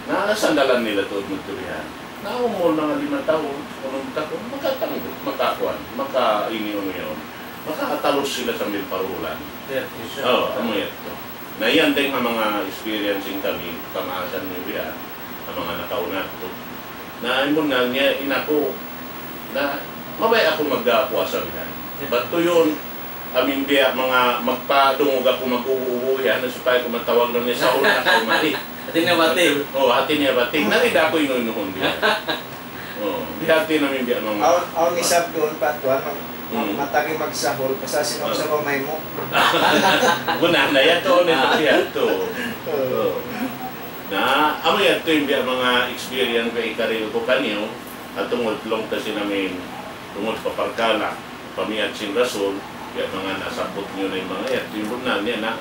na sandalan nila tuud magtulihan. Na umul manga lima tahun, unum tahun, makatanggup, makakuan, maka ini unu yaun. Makatalus sila sambil paruhulan. Yes, yes, sir. Oo, amu yadtu. Na yan dayn ha manga experience sin kami, kamaasan niyu biya', ha manga nakauna tu. Na in bunnal niya, in aku, na mabaya' aku magpuasa biya'. Bat tuud, amu in biya' manga magpadungug aku mag-ubu-ubu biya', na supaya aku matawag na niya sahur na kaw mari. Hati niya batig. Oh, hati niya batig. Na di' aku inu-inuhun biya'. Oh, bihati na in biya' manga. Awn, awn isab duun pa tuwan, mag-, Hmm. matagi magsahur, pasal sin Ah. sa kamay mu. Bunnal na yan, tuud na Ah. yan, tuud. Oh. Oh. Na, amu yan tuud in biya' manga experience ku ikaril ku kaniyu, at tungud laung ta sin amin, tungud pa parkala', pamiyat sin Rasul, biya' manga nasabbut niyu na in manga yan, tuud in bunnal niya na,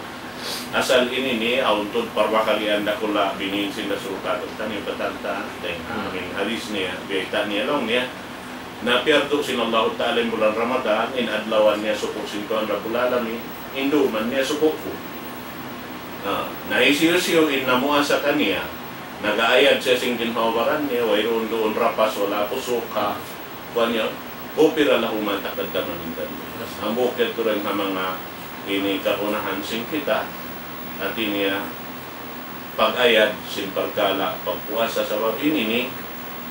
asal ini ini, awn tuud parbakalian dakula' binin sin Rasul katu', taniyu katan ta, dayn ha Hmm. amin hadis niya, biya' taniya laung niya, na piyardu sin Allahu Ta'ala in bulan Ramadan, in adlawan niya suku' sin Tuhan Rabbul Alamin, in duuman niya suku' ku. Ah, na hisiyu-siyu in namuasa kaniya, nag-aayad siya sin ginhawa-baran niya, wayruun duun rapas, wala' pusuka, kuwan niya, غفر له ما تقدم من ذنبه. Hambuuk yadtu dayn ha manga ini kagunahan sin kita, hati niya, pag-ayad sin parkala' pagpuasa sabab ini ini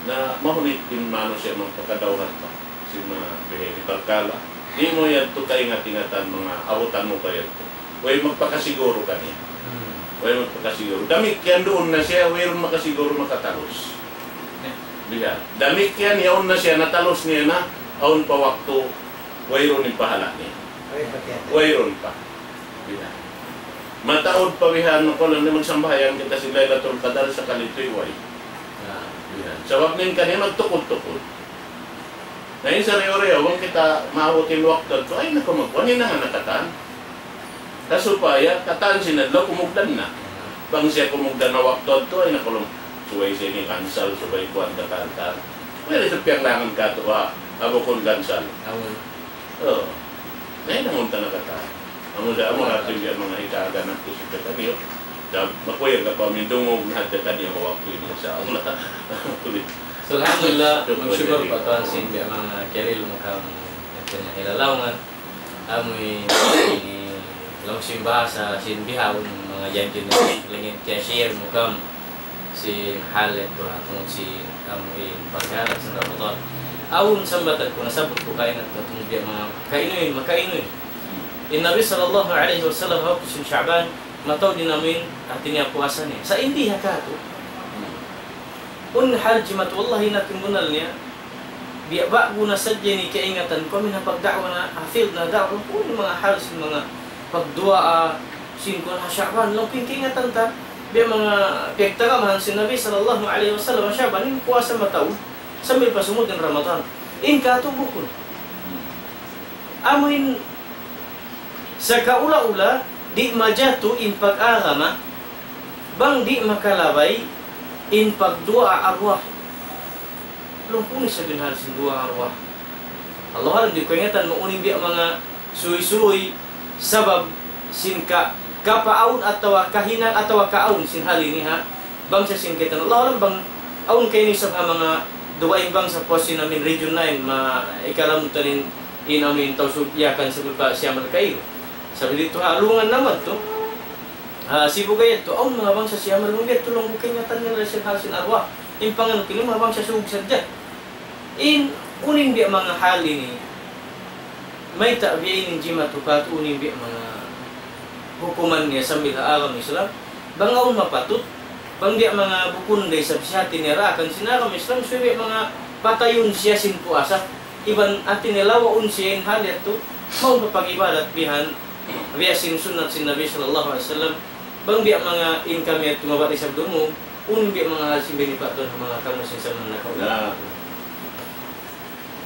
na mahunit in manusiya' magpakadawhat pa sin manga bihaini parkala'. Di' mu yadtu kaingat-ingatan manga abutan mu pa yadtu. Way magpakasiguru kaniya. Hmm. Way magpakasiguru. Damikkiyan duun na siya, wayruun makasiguru makatalus. Eh. Biya'. Damikkiyan yaun na siya, natalus niya na, awn pa waktu, wayruun in pahala' niya. Way pa kaya. Wayruun pa. Biya'. Mataud pa bihan, na kulang na magsambahayang kita sin Laylatul Qadar sakali tuy way. Ah. Biya'. Sabab in kaniya magtukud-tukud. Na in sariwa-riwa, bang kita maabut in waktu, so, ay, naku, magkuhan, in nga na katan. Na supaya, katan sin adlaw, kumugdan na. Bang siya kumugdan na waktu, so, ay, naku, lum-, subay siya ini cancel, subay kuhan katan, katan. Pwede sa piyanglangan katu', ha, ha bukun cancel. Amun. Oo. Na, in amun ta na katan. Amu sa, amu hati niya manga hikaagan ku sin kitaniyu. Sa', makuyag aku amu in dungug na hadja kaniyu ha waktu ini, insya Allah. So, alhamdulillah, Shukran, magsukur jazakallah. Pa Tuhan sin biya' manga kiyarihil mu kamu, yadtu na hilalaungan. Amu in, ini, laung sin bahasa sin bihaun, manga janji na, lingin kiyashare mu kamu. Sin hal yadtu ha tungud sin amu in pagharap sin Ramadan. Awn sambatan ku nasabbut ku kaina ha tungud biya' manga kainuy, makainu. In Nabi sallallahu alayhi wasallam ha waktu sin Sha'ban, mataud in amu in hati niya puasa niya. Sa' in di ha katu'. Unu in hal jimatu, wallahi in bunnal niya. Biya' ba'gu na sadja ini kaingatan ku, amu in ha pagda'wa na, ha field na da'wa, unu in manga hal sin manga pagduwaa, sin kuwan ha Sha'ban, laung ku in kaingatan ta, biya' manga piyagtagamahan sin Nabi sallallahu alayhi wasallam, Sha'ban, in puasa mataud, sambil pa sumud in Ramadan. In katu' bukun. Amu in sakaula-ula, di' majatu in pag-agama, bang di' makalabay in pagduwaa arwah. Laung ku unu isab in hal sin duwaa arwah. Allahu a'lam, di' ku kaingatan bang unu in biya' manga suysuy, sabab sin ka-, kapaawn atawa kahinang atawa kaawn sin hal ini ha bangsa sin kitaniyu. Allahu a'lam bang awn kayni isab ha manga dugaing bangsa puas sin amu in region nine, ma-, ikalamud ta in, in amu in Tausug Yakan sabab pa Siyamal kailu. Sabab didtu ha lungan namu' tu. Ha, Sibu kayadtu, awn manga bangsa Siyamal, laung ku yadtu, laung ku kaingatan nila sin hal sin arwah. In pangannal kaniyu manga bangsa Sug sadja. In, unu in biya' manga hal ini, mayta' biya' ini in jimatu katu', unu in biya' manga hukuman niya sambil ha agama Islam, bang awn mapatut, bang biya' manga bukun da isab siya hati niya daakan sin agama Islam, subay biya' manga patayun siya sin puasa. Iban hati niya lawaun siya in hal yadtu, mawn pa pag-ibadat bihan, biya' sin sunnat sin Nabi sallallahu alayhi wasallam, bang biya' manga in kami yadtu mabat isab dumu, unu in biya' manga hal sin binipatun ha manga kamu sin sa manga nakauna. Na,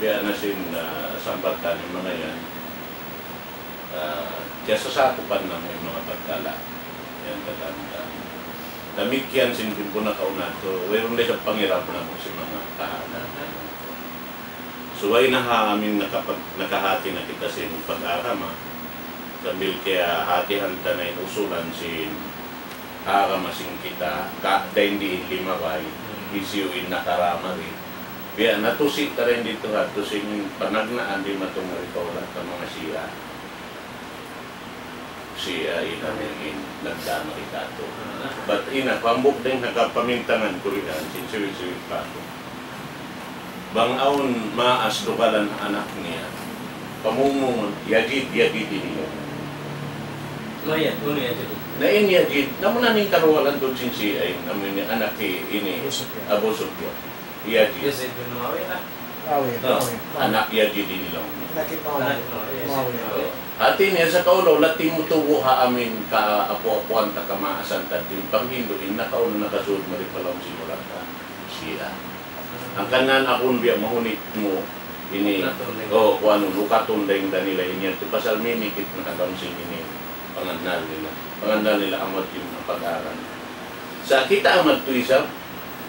biya' na sin, ah, sambatan in manga yan. Ah, kiyasasakupan namu' in manga pagkala'. Yan, katanda. Damikkiyan sin timpu nakauna tu, wayruun da isab pangirab namu' sin manga tahanan. Subay na ha amin nakapag-, nakahati na kita sin pag-agama. Sambil kiyahatihan ta na in usulan sin agama sin kita, ka-, dayn di in limabay, Hmm. hisiyu in nakarama di. Biya' natusi ta dayn di tuha, tusi in panagnaan di matungud pa ulat ta manga Shia. Siya in amin in nagdama kita tu. Bat ina, pambuk dayn ha kapamintangan ku riyan, sin siwit-siwit pa aku. Bang awn maas dugalan anak niya, pamung-mungun, Yazid, Yazid ini. Mayat, unu Yazid? Na in Yazid, namu na in karuwalan tu sin siya, in amin anak ini, Abu Sufyan. Abu Sufyan. Yazid. Yazid bin Muawiyah. Muawiyah, Ah, Muawiyah. Anak Yazid ini laung. Anak Muawiyah. Anak Muawiyah, Yazid Muawiyah. bin Muawiyah. Hati niya sa kaulaw, la timutubu ha amin kaapu-apuan ta, kamaasan ta, in panghindu' in nakauna nakasud mari pa laung sin ulag ta. Siya. Hangkan na aku biya' mahunit mu ini, Ukatun dayn. Oh, kuwan, ukatun dayn kanila ini, yadtu pasal mimikit na ha laung sin ini, pangannal nila. Pangannal nila amat in pag-aaral. Sa' kita amat tu isab,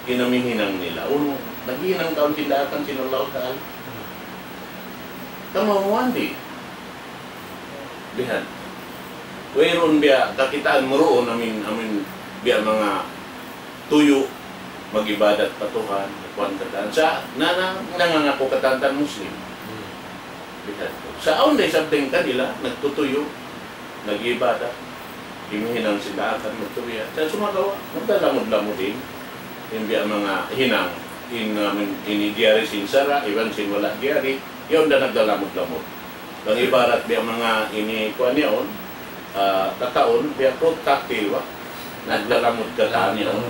in amin hinang nila. Unu, naghinang kaw sin daakan sin Allah Ta'ala. Kamahuman di'. Bihan. Wayruun biya' kakitaan mu duun, amin, amin, biya' manga tuyu', mag-ibadat pa Tuhan, kuwan katan. Sa', na, na, nangangaku katan Muslim. Bihan. Sa' awn da isab dayn kanila, nagtutuyu', nag-ibadat, himuhinang sin daakan, magtuya. Sa' sumagawa', naglalamud-lamud in, in biya' manga hinang, in, um, in, ini diyari sin sara', iban sin wala' diyari, yaun da naglalamud-lamud. Bang ibarat biya' manga ini, kuwan yaun, ah, kakaun, biya' fruit cocktail ba? Naglalamud katan yaun.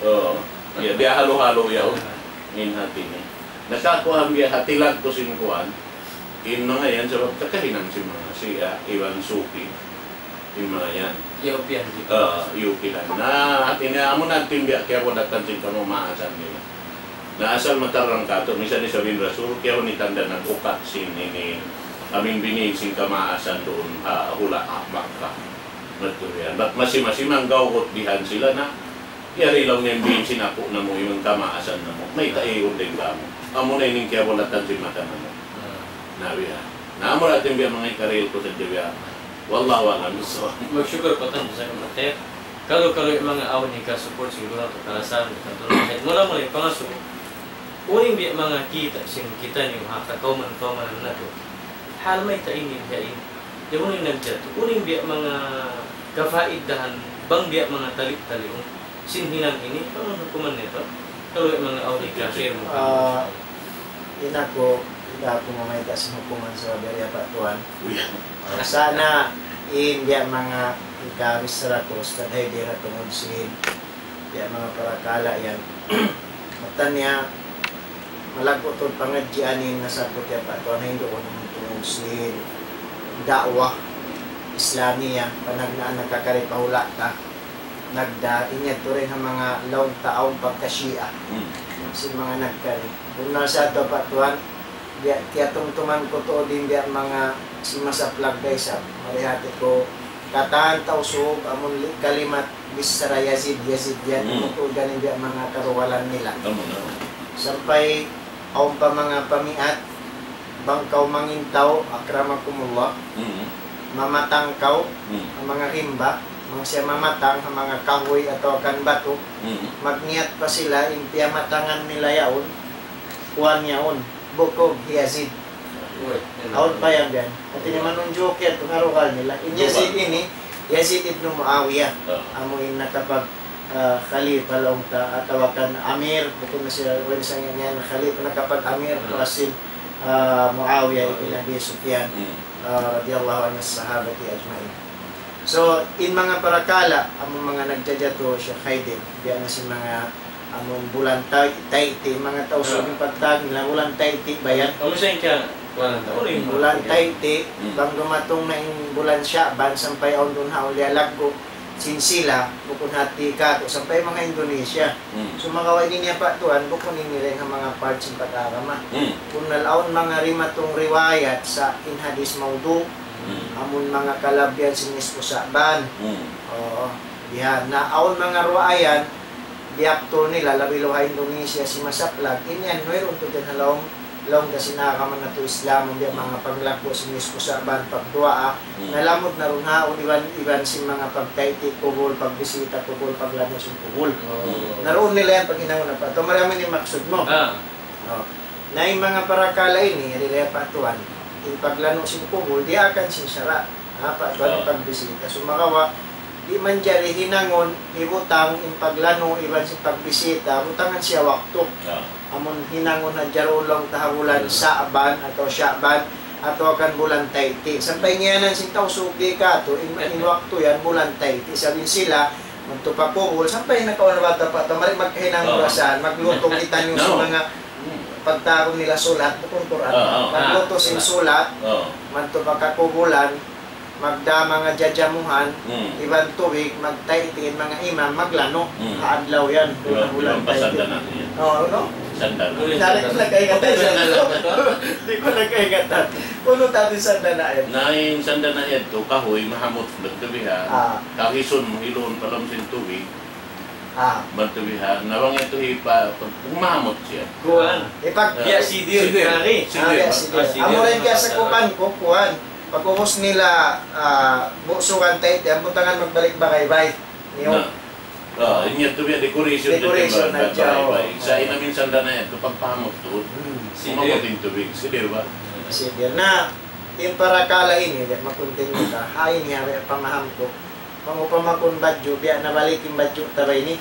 Oo. Biya', biya' halu-halu yaun. In hati niya. Nakakuha biya' hati lagku sin kuwan. In manga yan, sabab kakahinang sin manga Shia, iban Sufi. In manga yan. European gitu. Ah, European. Na, hati niya, amu na in biya' kiyabulatan sin kamaasan nila. Na asal matarrang katu', misan isab in Rasul, kiyahunitan da nag-ukat sin ini, amin bini sin kamaasan duun, ah, hula', ah, Makkah. Matur yan. Bat masi-masi manggawgut bihan sila na, yari laung niya in bini sin apu' namu', iban kamaasan namu'. Mayta' iyan dayn kamu. Amu na in kiyabulatan sin mata namu'. Ah. Na biya'. Na amu ra in biya' manga ikarihil ku sadja biya'. Wallahu a'lam bissawab. Magsukul pa tan, jazakumullahu khair. Kalu, kalu in manga awn hika-support sin guru atawa karasahan, tantu na kahit mula-mula in pangasubu. Unu in biya' manga kita', sin kitaniyu ha kakawman-kawman natu'. Hal mayta' ini biya' ini. Di' unu in nagjatu. Unu in biya' manga kafaidahan, bang biya' manga tali-tali, um. Sin hinang ini, bang hukuman nito. Kalu in manga awn hika-share mu. Ah, in aku, di' aku mamayta' sin hukuman sabab yari pa tuwan. Uy. Ah, sana in biya' manga hika-bichara ku, Ustadz Haider, tungud sin biya' manga parakala' yan. Matan niya, malaggu' tuud pangadjian in nasabbut yari pa tuwan, hinduun tungud sin da'wah Islamiyah, panagnaan nakakari pa hula' ta. Nagda, in yadtu dayn ha manga laung ta awn pagka-Shia. Hmm. Sin manga nagkari. Bunnal sa yadtu pa tuwan, biya' kiyatumtuman ku tuud in biya' manga sin masaplag da isab. Mari hati ku, katan Tausug, amun li-, kalimat bichara Yazid, Yazid yan, Hmm. tumutugan in biya' manga karuwalan nila. Amu na. Sampay awn pa manga pamiat, bang kaw mangintaw, akramakumullah, Mm. mamatang kaw, Mm. ha manga rimba, bang siya mamatang, ha manga kahuy atawa kan batu, Mm. magniyat pa sila, in piyamatangan nila yaun, kuwan yaun, bukug hi Yazid. Uy, yan. Awn pa yan, yan. Hati niya manunjuk yan, pangaruhal nila. In Yazid ini, Yazid ibn Muawiyah. Ah. Amu in nakapag, ah, khalifa laung ta, atawa kan amir, bukun na siya, way na siya ngayan khalifa, nakapag-amir, Hmm. pa sin, ah, Muawiyah ibn Abi Sufyan, Hmm. ah, radiyallahu anhu sahabati ajma'in. So, in manga parakala', amu manga nagjajatu, Sheikh Khaidin, biya' na sin manga amun bulan tay-, Tayti', manga Tausug Ah. in pagtawag nila, bulan Tayti' ba yan? Amu sa in kaya, kuwan, unu in Bulan Tayti', Hmm. bang dumatung na in bulan Sha'ban, sampay awn duun ha awn liyalaggu', sin sila, bukun hati katu', sampay manga Indonesia. Hmm. Sumagawa' ini niya pa tuwan, bukun ini dayn ha manga part sin pag-agama. Hmm. Bunnal awn manga dimatung riwayat sa in hadith mawdu', Hmm. amun manga kalabihan sin nisfu Sha'ban. Hmm. Oo. Yan. Na awn manga ruwayat, biyaktul nila, labi-labi ha Indonesia, sin masaplag, in yan, wayruun tuud yan ha lawm, lawm da sin agama natu' Islam, biya' manga paglaggu' sin nisfu Sha'ban, pagduwaa, Hmm. nalamud na duun ha yaun, iban, iban sin manga pagtayti' kubul, pagbisita kubul, paglanu' sin kubul. Oh. Naduun nila yan paghinangun na pa. Ito, mari amu in maksud mu. Ah. Oh. Na in manga parakala' ini, yari da pa tuwan, in paglanu' sin kubul, diyaakan sin sara'. Apa, tuwan, pagbisita. Sumagawa', di' manjari hinangun, hibutang in paglanu' iban sin pagbisita, butangan siya waktu. Amun hinangun na jarulung ta ha bulan Sa'ban atawa Sha'ban atawa kan bulan Tayti. Sampay ngiyanan sin Tausug di' katu', in, in waktu yan bulan Tayti. Sabab in sila, madtu pa kubul, sampay nakauna bata pa, tamari magkahinang urasan, magluto kitaniyu sin manga pagtawagun nila sulat, bukun Qur'an. Magluto sin sulat, madtu pa kakubulan, magda manga jajamuhan, iban tubig, magtayti in manga imam, maglanu'. Ha adlaw yan, duun na bulan Tayti. Oo, no? Sandana. Di' ko na kaingatan. Di' ko na kaingatan. Unu tadi sandana yan? Na in sandana yan tu, kahuy, mahamut, madtu bihan. Kahisun mu, hiluun pa lawm sin tubig. Madtu bihan, na bang yadtu hipa-, pag-, pagmamut siya. Kuwan. Ipag- Biya' sidir. Sidir. Kari. Sidir. Biya' sidir. Amu ra in kiyasakupan ku, kuwan. Pag'ubus nila, ah, busugan Tayti, ambutangan magbalik Bagaybay. Niyo. Na. Ah, in yadtu biya' decoration. Decoration na, bagay-bagay. Sa' in amin sandana yan, kapag pahamut tuud. Sidir. Umabot in tubig. Sidir ba? Sidir. Na, in parakala' ini, di', makunting ka. Hain niya, biya' pamaham ku. Bang upama kun badju', biya' nabalik in badju' ta ba ini.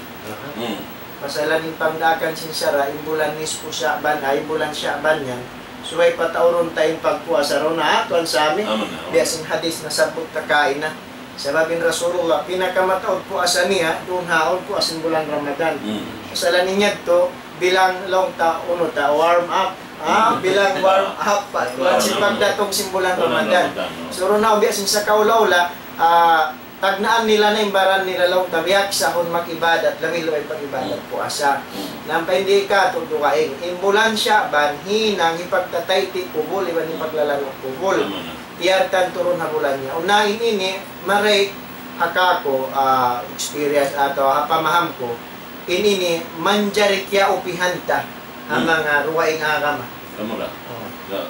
Pasalan in pangdaakan sin sara', in bulan nisfu Sha'ban, ay, in bulan Sha'ban yan. Subay pataurun ta in pagpuasa ron, ha, tuwan sa amin. Biya' sin hadith nasabbut ta kaina. Sabab in Rasulullah, pinakamataud puasa niya, duun ha yaun puasa sin bulan Ramadan. Pasalan in yadtu, bilang laung ta, unu ta, warm up. Ha, bilang warm up pa. Tuwan sin pagdatung sin bulan Ramadan. Suru na, biya' sin sakaula-ula, ah, tagnaan nila na in baran nila laung ta biya' sa' hun mag-ibadat, labi-labi pag-ibadat puasa. Na ampa in di' katu' dugaing. In bulan Sha'ban, hinang hipagtatayti' kubul, iban hipaglalanu' kubul. Tiyartan turun ha bulan niya. Unu in ini, mari ha kaku', ah, experience atawa ha pamaham ku, in ini manjari kiyaupihan ta ha manga dugaing agama. Amu ra. Oo.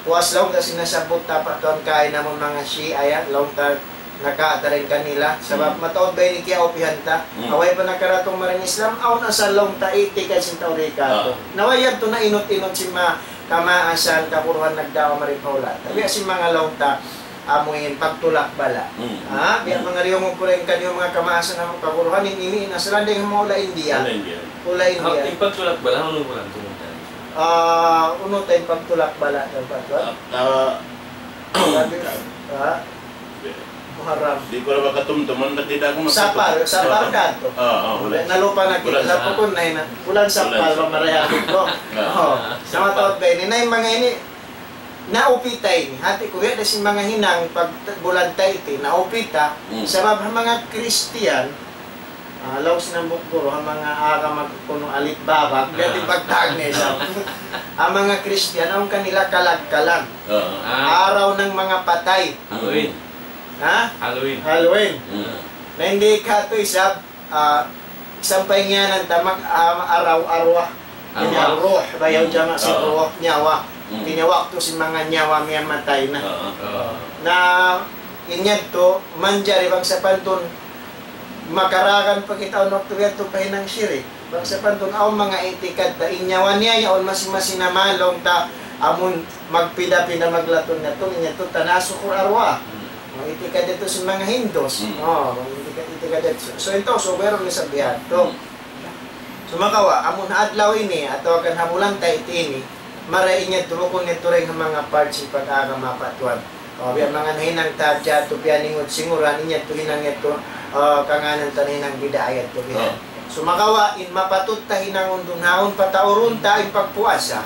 Puas laung ta sin nasabbut ta pa tuwan kaina amun manga Shia yan, laung ta naka-, dayn kanila. Sabab mataud ba ini kiyaupihan ta? Way pa nakaratung mari in Islam, awn asal laung ta itikad sin tau di' katu'. Na way yadtu na inut-inut sin ma-, kamaasan, kaguruhan nagdaawa mari pa hula' ta. Biya' sin manga laung ta, amu in pagtulak bala'. Ha? Biya' manga diyungug ku dayn kaniyu manga kamaasan amu kaguruhan, in ini, in asalan dayn ha manga hula' India. Hula' India. Hula' India. In pagtulak bala', unu in bulan tuud? Ah, unu ta in pagtulak bala', in pagtulak? Ah, ah, Rabi', ah, Muharram. Di' ku ra makatumtum, man, ba't di' da aku makatumtum? Sapar, Sapar katu'. Ah, ah, bulan Sapar. Nalupa na kita. Bulan Sapar. Napukun na ina. Bulan Sapar, bulan Sapar. Pamarayahan ku. Ah. Oo. Sa' mataud ba ini? Na in manga ini, naupi ta ini. Hati ku, biya' da sin manga hinang pag bulan Tayti, naupi ta. Sabab ha manga Kristiyan, ah, laung sin hambuuk guru, ha manga agama kunu' Alibaba, biya' diin pagtawag niya isab. Ha manga Kristiyan, awn kanila kalag-kalag. Oo. Ah. Araw ng mga patay. Halloween. Ha? Halloween. Halloween. Na in di' katu' isab, ah, sampay ngiyanan ta mag-, ah, araw, arwah. Arwah. Ruh, bayaw jama' sin ruh, nyawa. Hati niya waktu sin manga nyawa miyatay na. Oo. Na, in yadtu, manjari bang sapantun, makaragan pa kita awn waktu yadtu pa hinang shirik. Bang sapantun, awn manga itikad ta, in nyawa niya yaun masi-masi na malung ta, amun magpinda-pinda maglatun-latun, in yadtu tanasukhul arwah. Itikad yadtu sin manga Hindus. Oo, itikad, itikad yadtu. So, in Tausug, wayruun isab bihadtu. Sumagawa', amun ha adlaw ini, atawa kan ha bulan Tayti ini, marayaw in yadtu, bukun yadtu dayn ha manga part sin pag-agama pa tuwan. O, biya' manga nahinang ta hadja yadtu, piyaningud-singuran, in yadtu hinang yadtu, ah, kangānan ta nahinang bid'a yadtu, biya'. Sumagawa', in mapatut ta hinangun duun ha yaun, pataurun ta in pagpuasa.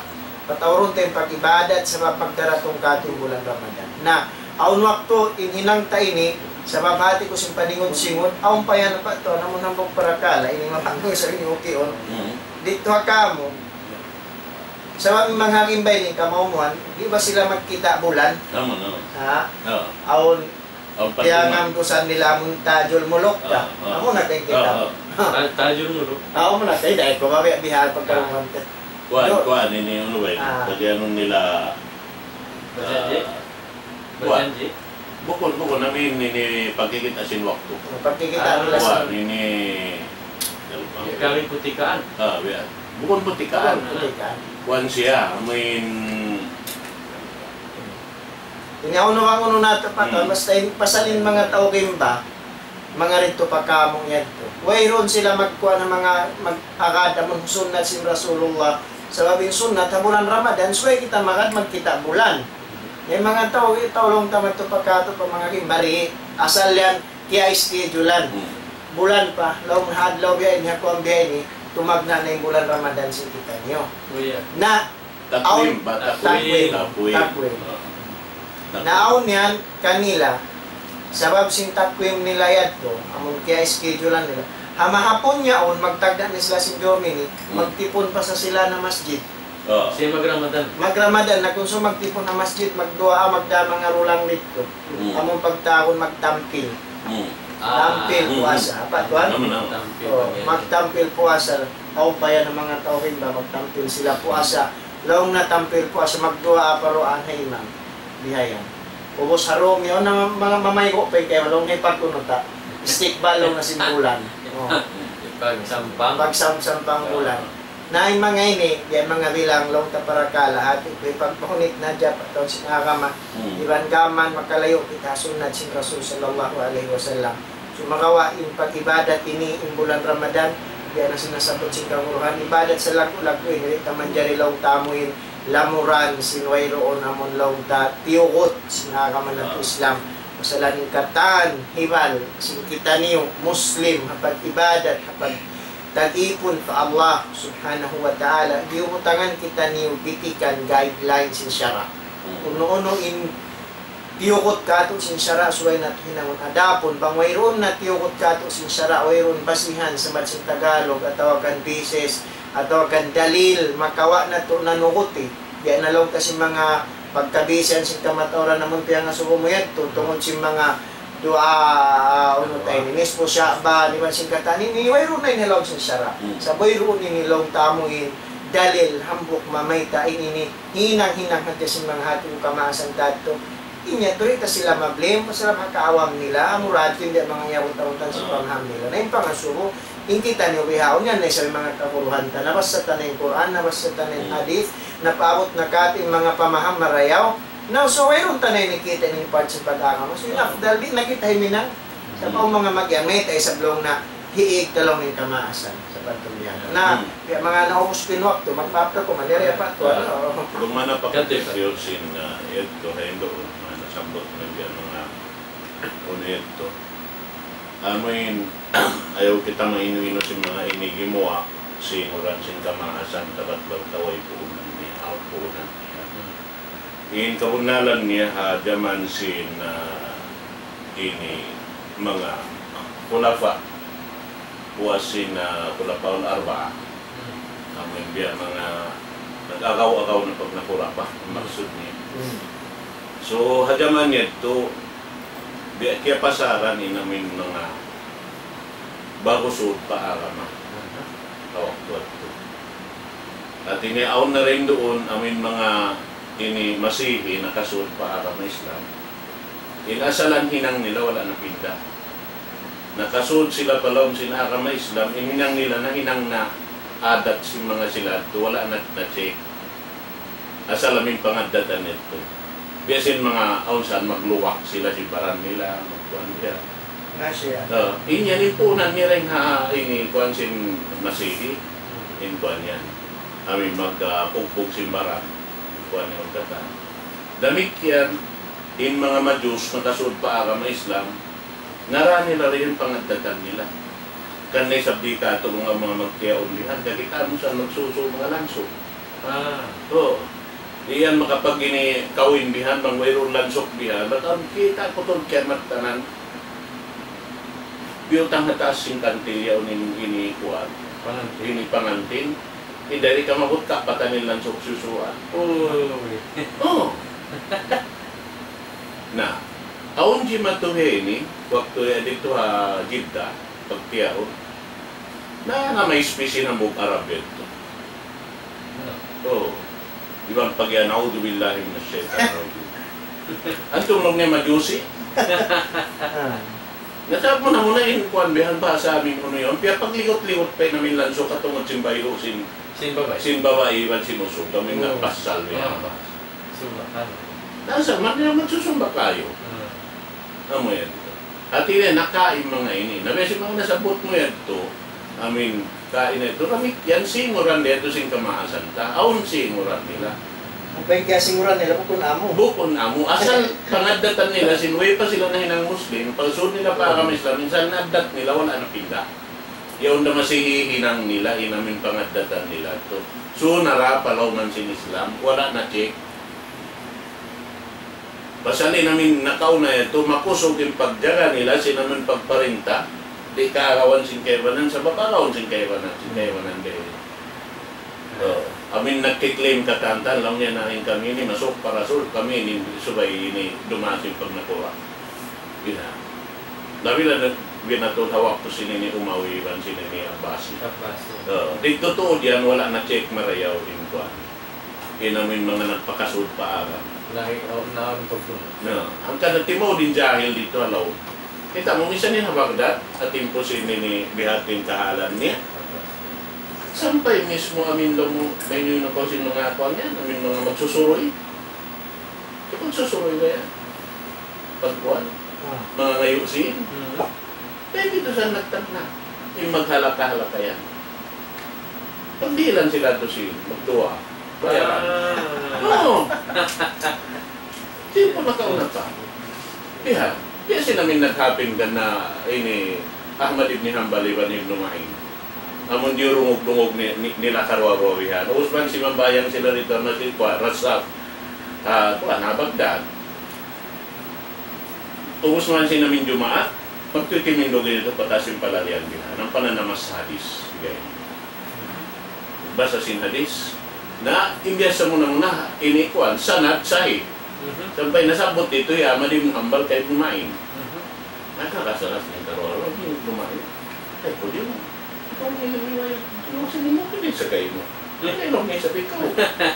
Pataurun ta in pag-ibadat sabab pagdaratung katu' in bulan Ramadan. Na, awn waktu in hinang ta ini, sabab hati ku sin paningud-singud, awn pa yan pa tuwan, amun hambuuk parakala', ini mapangku sa' ini ukiun. Didtu ha kamu. Sabab in manga hakim ba ini, kamaumuhan, di' ba sila magkita' bulan? Amu, no. Ha? Oo. Awn Awn pa tiyangan tuman. Ku sa nila amun Tajul Muluk ta. Ah, ah. Amu na kay kita. Ah, ah. Ta-, Tajul Muluk. Ah, amu na kay, dahil ko mabiya' bihan pagkaruman ka. Kuwan, kuwan, ini, unu ba ini? Ah. Pag-anu nila, Bajanji? Ah, kuwan. Bajanji? Bukun, bukun, amu in ini pagkikita' sin waktu. Pagkikita' nila sin kuwan, ini, kari putikaan. Ah, biya'. Bukun putikaan. Bukun putikaan. Kuwan siya, amu in Ini unu bang unu natu' pa tau, basta in, pasal in manga tau rimba, manga didtu pa kamu' yadtu. Wayruun sila magkuan ha manga, mag-agad amun sunnat sin Rasulullah. Sabab in sunnat ha bulan Ramadan, subay kita magad magkita' bulan. In manga tau, tau laung ta madtu pa katu' pa manga rimba di', asal yan, kiya-schedulean. Bulan pa, laung ha adlaw biya' ini, ha kuwan biya' ini, tumagna' na in bulan Ramadan sin kitaniyu. Na, Takwim ba? Takwim. Takwim. Takwim. Na awn yan kanila. Sabab sin takwim nila yadtu, amun kiya-schedulean nila. Ha mahapun yaun, magtagna' na sila sin Domini, magtipun pa sa sila na masjid. Siya mag-Ramadan. Mag-Ramadan na kung saan magtipun ha masjid, magduwaa, magda manga rulang didtu. Amun pagtawagun magtampil. Tampil puasa. Apa tuwan? Tampil. Magtampil puasa. Awn pa yan manga tau rimba, magtampil sila puasa. Laung na tampil puasa, magduwaa pa duwaa ha imam. Bihayan. Ubus ha dum yan, na manga mamaygu' pa in kaibanan, laung na ipagkunuta. Istikbal laung na sin bulan. Pagsampang. Pagsampang bulan. Na in manga ini, yan manga bilang laung ta parakala', hati ku ipagpahunit na diyap atawa sin agama. Iban gām makalayu' kita ha sunnat sin Rasul sallallahu alayhi wasallam. Sumagawa' in pag-ibadat ini, in bulan Ramadan, biya' na sin nasabbut sin kaguruhan, ibadat sa laggu'-laggu' ini, di' ta manjari laung ta amuin lamuran sin wayruun amun laung ta tiyugut sin agama natu' Islam. Masalan in katan, hibal, sin kitaniyu, Muslim, ha pag-ibadat, ha pag-, tag-ipun pa Allah subhanahu wa ta'ala, diyugutangan kitaniyu bitikan guidelines sin sara'. Unu-unu in tiyugut katu' sin sara' subay natu' hinangun. Adapun bang wayruun na tiyugut katu' sin sara', wayruun basihan, sambat sin Tagalog, atawa kan basis, atawa kan dalil, makawa' natu' nanuguti. Biya' na laung ta sin manga pagkabisihan sin kamatauran amun piyangasubu mu yadtu, tungud sin manga duwaa, unu ta ini, nisfu Sha'ban, iban sin katan ini, wayruun na ini laung sin sara'. Sa' wayruun ini laung ta amuin dalil, hambuuk mamayta' in ini, hinang-hinang hadja sin manga hati ku kamaasan ta yadtu. Inya, di' ta sila ma-blame, pasal makaawam nila, murad, di' manga iyabut-abutan sin pamaham nila. Na in pangasubu, in kitaniyu bihaun yan, na isab in manga kaguruhan ta, nabassa ta na in Qur'an, nabassa ta na in hadith, napaabut na katu' in manga pamaham marayaw. Na, so, wayruun ta na ini kita in part sin pag-agama. So, in afdal, di' na kita himinang. Sa' pa manga mag-, yan, mayta' isab laung na, hiig ta laung in kamaasan sa pagtumbihan. Na, ya, manga naubus pa in waktu, mag-maap na ku, mali, ya, pa, tuwan, no? Lumana pa kita sin, ah, yadtu, ha Hinduun, manga nasabbut na biya' manga, unu yadtu. Amuin, ayaw kita mainu-inu sin manga ini gimuwa', sin uran sin kamaasan, tabat laung ta way puunan niya, awn puunan niya. In kabunnalan niya ha jaman sin, ah, ini manga khulafa, puas sin, ah, khulafaul arba'a. Amu in biya' manga nag-agaw-agaw na pagna-khulafa, maksud niya. So, ha jaman yadtu, biya' kiyapasaran in amu in manga bagus sud pa agama. Aha. Awak tuwad tu. Hati niya awn na rin duun, amu in manga ini Masihi nakasud pa agama Islam. In asalan hinang nila wala' napinda. Nakasud sila pa lawm sin agama Islam, in hinang nila nahinang na adat sin manga sila tu, wala' na, na-check. Asal amu in pangaddatan yadtu. Biya' sin manga awn san magluwak sila sin baran nila, magkuan siya. Na siya. Ah, in yan in puunan nila in ha, ini kuan sin Masihi, in kuan yan. Amu in mag, ah, pugpug sin baran. Kuan yan katan. Damikkiyan, in manga Majus nakasud pa agama Islam, nara nila rin in pangaddatan nila. Kan na isab di' katu' manga, manga magtiyaun dihan, kakita' mu sa magsusu manga lansuk. Ah. Oo. Di' yan makapag ini kawin bihan, bang wayruun lansuk bihan. Bang kita' putul kiyamat tanan. Biyutang ha taas sin kantil yaun in, ini kuan. Pangantin. Ini pangantin. Di' dari ka mabut ka patan in lansuk susuan. Oh. Oo. Na, awn jimatu ini, waktu ya didtu ha Jeddah, pagtiyaun. Na, na may espesye na hambuuk Arab yadtu. Oo. Di' ba pag-iyan, "A'udhu billahi minash shaitanir rajim." Antum laung niya Majusi. Ah. Na, sa' muna-muna in kuan bihan bahasa amin unu yan. Piyapagliwat-liwat pa in amin lansuk katungud sin bayhu' sin, sin babai, sin babai iban sin usug. Amin na pasal bihan bahasa. Subhanallah. Nasa, man niya magsusumba kayu. Amu yan. Hati niya, nakain manga ini. Na biya' sin manga nasabbut mu yadtu, amin, kain yadtu. Kami, yan singuran nila yadtu sin kamaasan ta. Awn singuran nila. Bukun amu. Bukun amu. Asal pangaddatan nila, sin way pa sila nahinang Muslim, pagsud nila pa agama Islam, minsan in addat nila, wala' na pinda. Yaun da masi hihinang nila, in amin pangaddatan nila yadtu. Sunara pa lawm sin Islam, wala' na check. Pasal in amin nakauna yadtu, makusug in pagjaga nila, sin amin pagparinta, di' kaagawan sin kaibanan, sabab agawan sin kaibanan, sin kaibanan di'. So, amin nagkiklaim katantan, laung niya na in kami ini, masuk pa Rasul, kami ini, subay ini, dumating pag nakuha. Ina. Labi na nag-, binatul hawak ko sin ini Umawi iban sin ini Abbasi. Abbasi. So, di' tuud yan, wala' na check marayaw in kuwan. In amin manga nagpakasud pa alam. Lahi, oh, naon pa po. Na, hangkan na timaud in jahil didtu ha lawm. Kita' mu minsan in ha Baghdad, ha timpu sin ini bihatin kahalan niya. Sampay mismu amin laung mu, may nyo na kaw sin manga kuwan yan, amin manga magsusuruy. Di' magsusuruy ba yan? Pagkuwan? Ah. Manga ngayu' sin? Hmm. Pwede tuud sa nagtagna'. In maghalaka-halaka yan. Pagdihilan sila tuud sin, magduwaa. Bayaran. Ah. Oo. Timpu nakauna pa. Biya', biya' sin amin naghapin kan na ini Ahmad ibn Hanbal iban Ibn Ma'in. Amun diyurungug-dungug ni, ni, nila karuwa-ruwa bihan. Ubus man simambahayang sila didtu ha masjid, kuwan, Rasaf. Ah, kuwan, ha Baghdad. Ubus man sin amin Jumaat, magtuy timindug didtu pa taas sin palalian bihan. Ampa nanamas hadis. Ganyan. Basa sin hadis. Na, in biyasa muna-muna, ini kuwan, sanad sahih. Mhm. Sampay nasabbut didtu hi Ahmad ibn Hanbal kay Ibn Ma'in. Mhm. Nakakasala sin karuwa-ruwa, Ibn Ma'in. Ay, pwede mu. Ikaw na in nagriwayat. Ikaw sa nimo, pwede sa kayo mo. Pwede laung niya sa ikaw.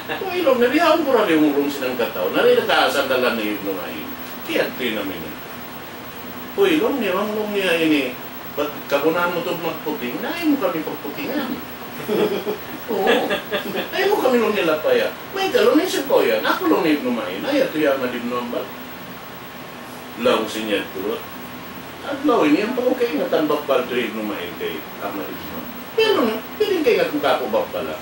Pwede laung niya, di' ako mura di' umulong sin hangkatau. Nari nakasandalan ni Ibn Ma'in. Kiyadtu in amin ini. Uy, laung niya, bang laung niya ini, bat kagunahan mu tuud magputing, na ayaw mu kami pagputingan. Oo. Ayaw mu kami laung niya lapaya. Mayta' laung niya siya pa yan. Aku laung niya Ibn Ma'in, ayaw tu hi Ahmad ibn Hanbal. Laung sin yadtu. Adlaw ini, ampa ku kaingatan babbal tu hi Ibn Ma'in kay Ahmad ibn Hanbal. Pero, pwede kaingat mu kāku' babbal, ah.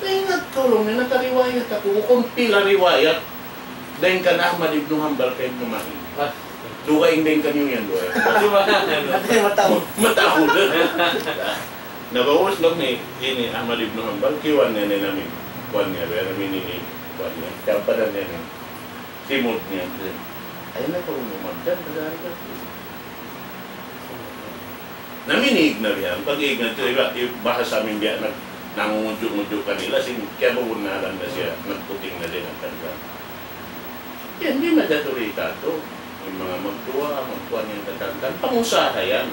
Naingat kaw laung niya, nakariwayat aku, bukun pila riwayat. Dayn kan Ahmad ibn Hanbal kay Ibn Ma'in. Ah. Dugaing dayn kaniyu yan, dugaing. Subhanallah. Mataud. Mataud. Na ubus laung niya, ini Ahmad ibn Hanbal, kiyawa' niya in amin. Kuwan niya, biya' amin ini, kuwan niya. Tiyampadan niya in simud niya. Ayaw na kaw umagad, kadari ka. Naminig na biya', pag-iig na, iba, iba, bahasa amin biya' nag-, nangungudju'-ngudju' kanila, sin kiyabunan na siya, nagputing na din ang kanila. Yan, di' na jatu ri katu'. In manga magduwaa, magkuwan yan katantan, pangusaha yan.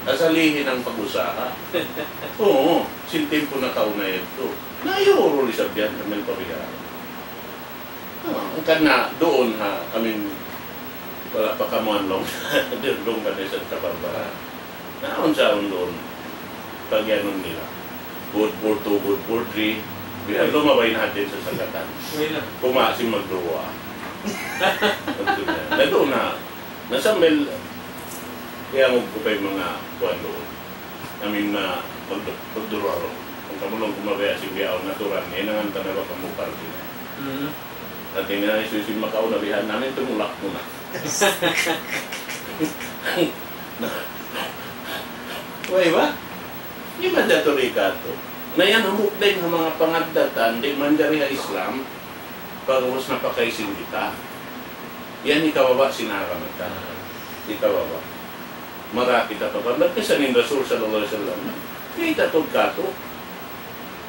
Asal hihinang pag-usaha. Oo, sin timpu nakauna yadtu. Na, yurul isab yan, sambil pabiyaan. Ah, hangkan na duun ha, I mean, wala' pa kamuan laung. Duun ka na isab kabarbara. Na, unsaun duun. Pag-iyanun nila. Good for two, good for three. Biya' lumabay na hati sa sagatan. Way na. Kuma sin magduwaa. Na duun na. Na sambil, kiyangug ku pa in manga kuwan duun. Amin na magdu-, magduruha-ruha. Bang kamu laung ku mabaya' sin biya' awn natural niya, hinangan ta na ba kamu parti na. Mm. Hati niya, isu-, isu makauna bihan namin, tumulak mu na. Way ba? Di' ba jatu ri katu'? Na yan, hambuuk dayn ha manga pangaddatan, di' manjari ha Islam, pag'ubus na pakaisin kita. Yan hikababa' sin agama ta. Hikababa'. Mara kita pa banda, bisan in Rasul sallallahu alayhi wasallam, kita tuud katu',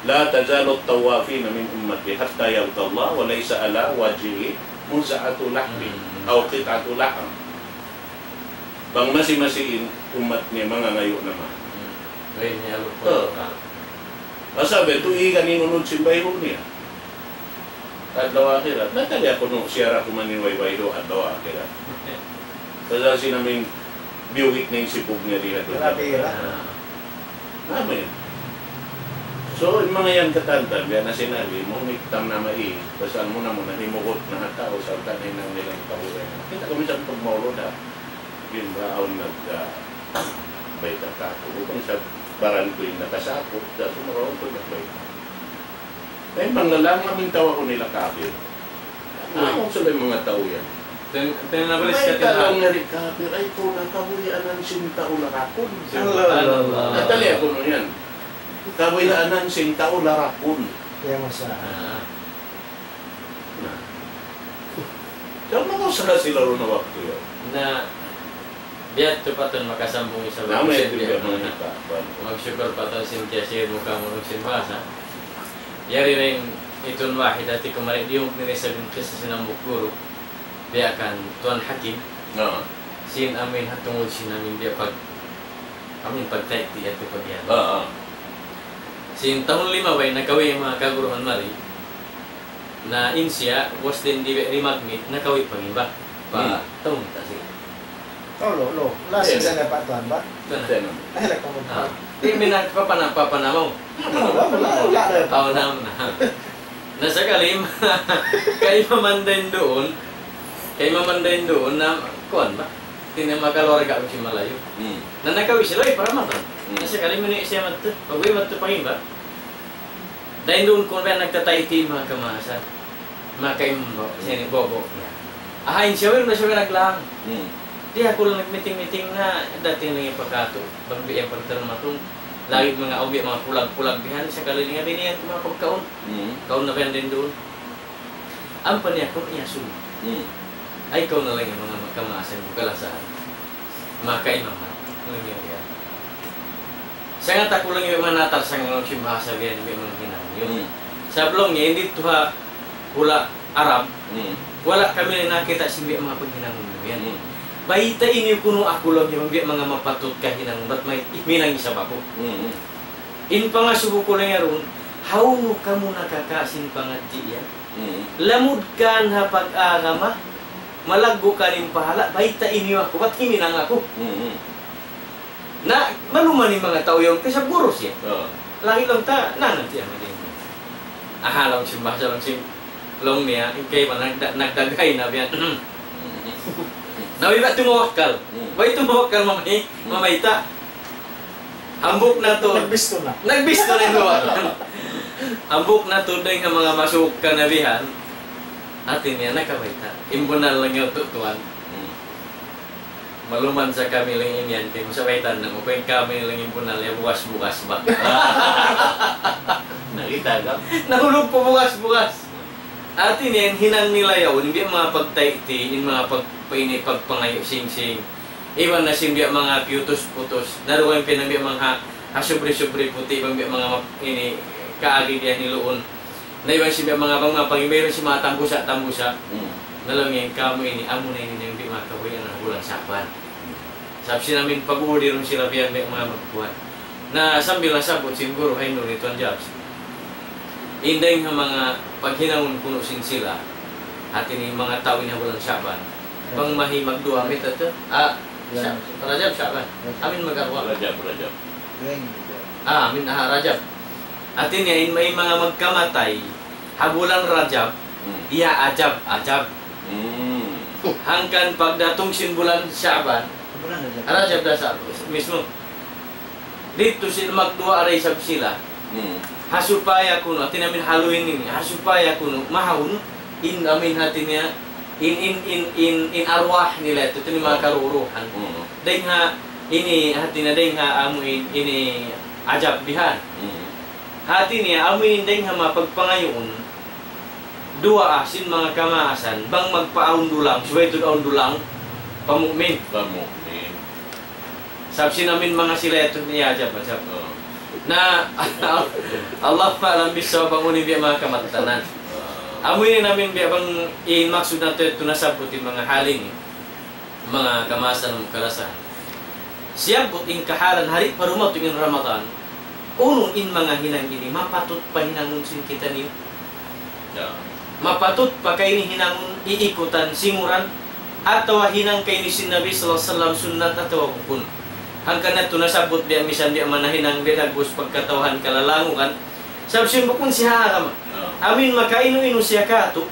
لا تزال الطوافين من أمتي حتى يلقوا الله وليس على وجههم مزعة لحم أو قطعة لحم. Bang masi-masi in ummat niya mangangayu' na man. Hmm. Way niya lupa. Oh. Pasal ba itu ikan in unud sin bayhu' niya. Adlaw akhirat. Na kali aku nu siya ra kuman in way bayhu' adlaw akhirat. Pasal sin amin biyugit na in sipug niya di ha dunya. Grabe ra. Ah. Amin. So, in manga yan katantan, biya' na sin Nabi, mahunit tam na mai, pasal muna-muna, himugut na ha tau, sa' utan hinang nila in kabuhi'. Kita' kami sa' pagmaulud, ha. Yun ba, awn nag, ah, bayta' kātu'. Bang sa' baran ku in nakasakup, sa' sumagawa' ku nagbayta'. Na in manga laung namin tau aku nila kafir. Amu sila in manga tau yan. Ten-, ten na balik sa laung niya di' kafir, ay, kunu' kabuhianan sin tau larakun. Subhanallah. Natali aku nu yan. Kabuhianan sin tau larakun. Ya, masa. Ah. Na. Sa' manga usaha sila ru na waktu yan. Na, biya' tu pa tun makasambung isab. Nama itu biya' manga kita, ban. Magsukul pa tun sin kiyasir mu kamu sin bahasa. Yari rin itun wahid hati kumari diyung nini sa' bin kisa sin hambuuk guru. Biya' kan Tuan Hakim. Na. Sin amin ha tungud sin amin biya' pag-, amin pagtayti yadtu pag yan. Ah, ah. Sin tahun lima bay nakawi' manga kaguruhan mari. Na in siya, was din di' ri magmit, nakawi' pangimba. Pa, hmm, tahun ta siya. Oh, lo, lo. Last, yes, season na pa tuan ba? Tuan. Tuan. Ay, la, kamu. Ah. Di' mi na papana-, papana mu. Wala, wala, wala. Tau na, na. Na sakali, kaimaman dayn duun, kaimaman dayn duun na, kuwan ba? Di' na makaluarga ku sin malayu'. Hmm. Na nakawi' sila, eh, para matan. Hmm. Na sakali, mini siya madtu. Pag-uwi madtu pangimba. Dayn duun kunu' biya' nagtatayti in manga kamaasan. Manga kaimbaw, sin bobo niya. Aha, in siya, wala' na siya naglaang. Hmm. Di' aku lang nagmiting-miting na, dating na in pagkatu', bang biya' pagtarmatung. Lagi' manga, awn biya' manga pulag-pulag bihan, sakali niya biniyan ku manga pagkaun. Hmm. Kaun na bihan dayn duun. Ampa niya aku, iya, summa. Hmm. Ay, kaw na lang in manga kamaasan ku kalasahan. Manga kaimaman. Laung niya. Sangat aku laung niya manatar sa manga simbahasa biya' yan, biya' manga hinang yan. Hmm. Sabab laung niya, in didtu ha hula' Arab, hmm, wala' kami nakakita' sin biya' manga paghinang yan. Hmm. Baytai niyu kunu' aku laung niya, biya' manga mapatut kahinang, bat may hinang isab aku. Hmm. In pangasubu ku laung niya duun, hawnu kamu nakaka' sin pangadji' yan? Hmm. Lamud kan ha pag-agama, malaggu' kan in pahala', baytai niyu aku, bat himinang aku. Hmm. Na, maluman in manga tau yan, kaysa guru siya. Oo. Lahi laung ta, na, nanti ama din. Aha, laung sin bahasa, laung sin, laung niya, in kay ba, nagda-, nagdagay na biya' yan. Na, way ba tumuwakkal? Hmm. Way tumuwakkal, mamay-, hmm, mamayta'. Hambuuk na tuud. Nagbistu na. Nagbistu na in duwa. Hambuuk na tuud dayn ha manga masuuk kanabihan. Hati niya nakabayta'. In bunnal laung niya tuwan. Hmm. Maluman sa kami laung in yan, kay masabaytaan na mu, kay kami laung in bunnal niya bugas-bugas ba. Nakita' ka? Nahulug pa bugas-bugas. Hati niya, in hinang nila yaun, in biya' manga pagtayti, in manga pag-, pa-, ini, pagpangayu' singsing. Iban na sin biya' manga piyutus-putus. Na dugaing pa in biya' manga ha, ha subri-subri puti', iban biya' manga map-, ini, kaagi diyan hiluun. Na iban sin biya' manga bang manga pag-iba, iban sin manga tambusa-tambusa. Hmm. Na laung niya, kamu ini, amu na ini, in biya' manga kabuhianan bulan Sa'ban. Sabab sin amin pag-uudi duun sila biya' manga magkuwan. Na sambil nasabbut sin guru, hay nuri Tuan Jabs. In dayng ha manga paghinangun kunu' sin sila, hati niya manga tau ini ha bulan Sa'ban. Bang mahi magduwa, mayta' tuud? Ah, Sa-, Rajab, Sa'ban. Amin mag-arwa'. Rajab, Rajab. Ah, amin, aha, Rajab. Hati niya, in may manga magkamatay, ha bulan Rajab, hmm, iya ajab, ajab. Hmm. Hangkan pagdatung sin bulan Sa'ban, bulan Rajab. Rajab da sa mismo. Didtu sin magduwa da isab sila. Hmm. Ha supaya kunu', hati niya amin haluin ini, ha supaya kunu', mahaun, in amin hati niya, in, in, in, in, in arwah nila yadtu, yadtu in manga karuruhan. Hmm. Dayng ha, ini, hati niya dayng ha, amu in, ini, ajab bihan. Hmm. Hati niya, amu in dayng ha manga pagpangayuun, duwaa sin manga kamaasan, bang magpaawn dulang, subay tuud awn dulang, pa mu'min. Pa mu'min. Sabab sin amin manga sila yadtu niya ajab, ajab. Oo. Na, Allahu a'lam bissawab bang unu in biya' manga kamattanan. Oo. Amu ini in amin biya' bang in maksud natu' yadtu nasabbut in manga hal ini. Manga kamaasan mu kalasahan. Siyabbut in kahalan hari pa dumatung in Ramadan, unu in manga hinang ini mapatut pa hinangun sin kitaniyu? Ya. Mapatut pa kay ini hinangun iikutan, singuran, atawa hinang kay ini sin Nabi sallallahu alayhi wasallam sunnat atawa bukun? Hangkan natu' nasabbut biya' misan biya' mana hinang biya' dagbus pagkatawhan kalalangugan, Sabab sin bukun siya ha agama. Amin makainu-inu siya katu'.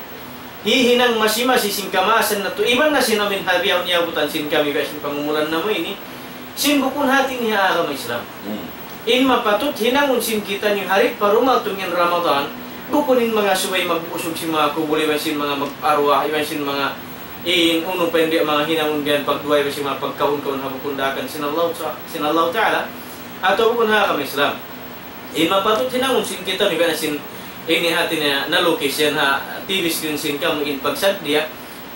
Hihinang masi-masi sin kamaasan natu'. Iban na sin amin ha bihaun niyabutan sin kami biya' sin pangumulan namu' ini. Sin bukun hati niya ha agama Islam. In mapatut hinangun sin kitaniyu hari pa dumatung in Ramadan, bukun in manga subay mag-usug sin manga kubul, iban sin manga mag-arwah, iban sin manga in unu pa in biya' manga hinangun biya' pagduwaa, iban sin manga pagkaun-kaun ha bukun daakan sin Allah, sin Allah Ta'ala, atawa bukun ha agama Islam. In mapatut hinangun sin kitaniyu biya' na sin ini hati niya nalukis yan ha T V screen sin kamu in pagsaddiya,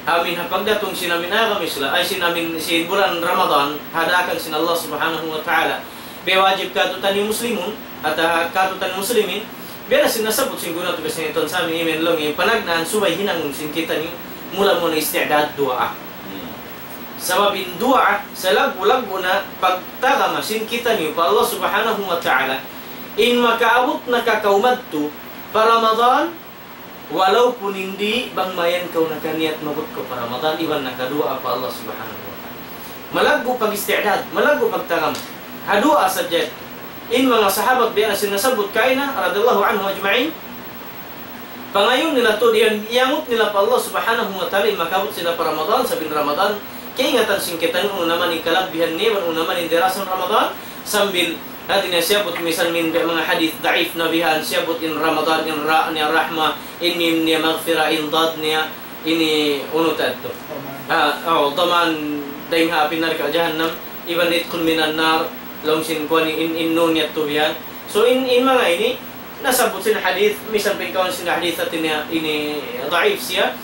amin ha pagdatung sin amin agama Islam, ay sin amin sin bulan Ramadan, ha daakan sin Allah Subhanahu wa Ta'ala. Biya' wajib katu'taniyu Muslimun, atawa katu'taniyu Muslimin, biya' na sin nasabbut sin guru natu' biya' sin ituan sa amin iman laung in panagnaan subay hinangun sin kitaniyu mula-mula isti'dad duwaa. Sabab in duwaa, salaggu'-laggu' na pagtagama sin kitaniyu pa Allah Subhanahu wa Ta'ala, in makaabut na ka kaw madtu pa Ramadan, walaupun in di' bang mayan kaw nakaniyat maabut kaw pa Ramadan, iban nakaduwaa pa Allah Subhanahu wa Ta'ala. Malaggu' pag-isti'dad, malaggu' pagtagama. Ha duwaa sadja. In manga sahabat biya' na sin nasabbut kaina, radiyallahu anhu ajma'in, pangayuun nila tuud, iyan, iyangut nila pa Allah Subhanahu wa Ta'ala, in makaabut sila pa Ramadan, sabab in Ramadan, kaingatan sin kitaniyu, unu na man in kalabbihan niya, unu na man in dirasan Ramadan, sambil hati niya siyabbut misan min biya' manga hadith daif na bihan, siyabbut in Ramadan, in ra niya rahma, in mim niya maghfira, in dad niya, ini unu ta yadtu. Ah, oh, daman dayn ha api narka' jahannam, iban itqun minan nar, laung sin kuwan in, in nun yadtu bihan. So, in, in manga ini, nasabbut sin hadith, misan pa in kawan sin hadith hati niya ini daif siya.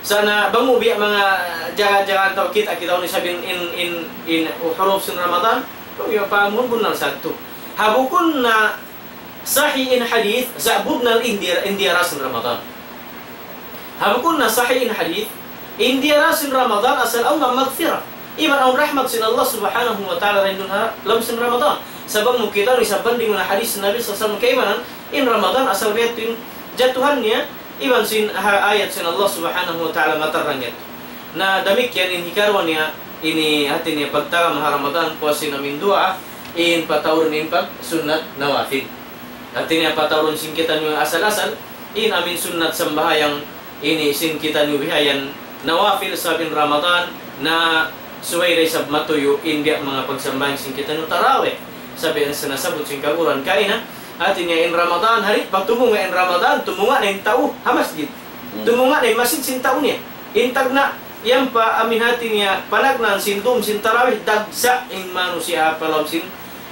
Sa' na bang mu biya' manga jaga-jaga atawa kita', kita' unu isab in, in, in, in huruf sin Ramadan, laung niya pa amun bunnal sadtu. Ha bukun na sahih in hadith, sa' bunnal in di', in diyara sin Ramadan. Ha bukun na sahih in hadith, in diyara sin Ramadan asal awn maghfirah. Iban awn rahmat sin Allah Subhanahu wa Ta'ala dayn duun ha lawm sin Ramadan. Sabab mu kita' unu isab bandingun hadith Nabi sallallahu alayhi wasallam kaibanan, in Ramadan asal biya' ha yadtu in jatuhan niya, iban sin ha ayat sin Allah Subhanahu wa Ta'ala matarrang yadtu. Na damikkiyan in hikaruwa niya, ini hati niya pagtagama ha Ramadan, puas sin amin duwaa, in pataurun in pagsunnat nawafil. Hati niya pataurun sin kitaniyu asal-asal, in amin sunnat sambahayang ini sin kitaniyu bihayan nawafil sabab in Ramadan na subay da isab matuyu' in biya' manga pagsambahayang sin kitaniyu tarawih. Sabab in sinasabbut sin kaguruhan kaina, hati niya in Ramadan, hari pa tumunga' in Ramadan, tumunga' na in tau ha masjid. Hmm. Tumunga' na in masjid sin tau niya. In tagna', yan pa amin hati niya, panagnaan sin dum sin tarawih, dagsa' in manusiya' pa lawm sin,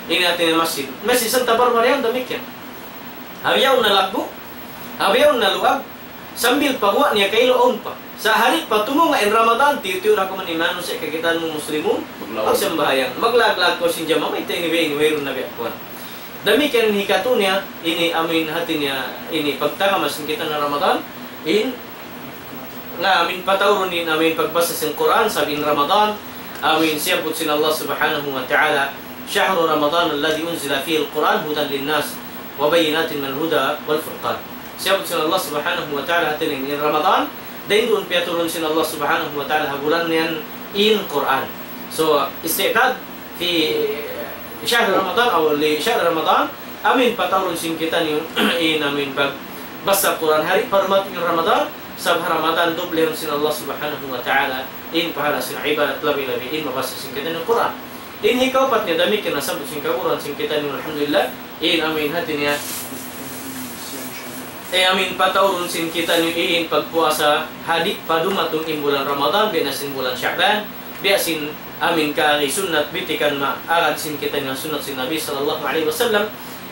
in hati niya masjid. Masjid sin tabar mariyan damikkiyan. Ha bihaun na laggu', ha bihaun na luag, sambil pa guwa' niya kailu awn pa. Sa' hari pa tumunga' in Ramadan, tiyu'-tiyu' da kuman in manusiya' kakitaan mu Muslimun, magsambahayang, maglaag-laag kaw sin jama, mayta' ini biya' ini, wayruun na biya' kuwan. Damikkiyan in hikatu niya, ini amin hati niya, ini pagtagama sin kita na Ramadan, in nga amin pataurun in amin pagbasa sin Qur'an, sabab in Ramadan, amin siyabbut sin Allah Subhanahu wa Ta'ala, شهر رمضان الذي أنزل فيه القرآن هدى للناس وبينات من الهدى والفرقان. Siyabbut sin Allah Subhanahu wa Ta'ala hati niya in Ramadan, dayn duun piyaturun sin Allah Subhanahu wa Ta'ala ha bulan niya in Qur'an. So, isti'dad fi shahr Ramadan, aw li shahr Ramadan, amin pataurun sin kitaniyu, in amin pagbasa Qur'an hari pa dumatung in Ramadan, sabab Ramadan dublihun sin Allah Subhanahu wa Ta'ala, in pahala sin ibadat labi-labi, in mabasa sin kitaniyu Qur'an. In hikaupat niya damikkiyan nasabbut sin kaguruhan sin kitaniyu, alhamdulillah, in amin hati niya, eh, amin pataurun sin kitaniyu in pagpuasa, hari pa dumatung in bulan Ramadan, biya' na sin bulan Sha'ban, biya' sin amin kaagi sunnat bitikan maagad sin kitaniyu sunnat sin Nabi sallallahu alayhi wasallam.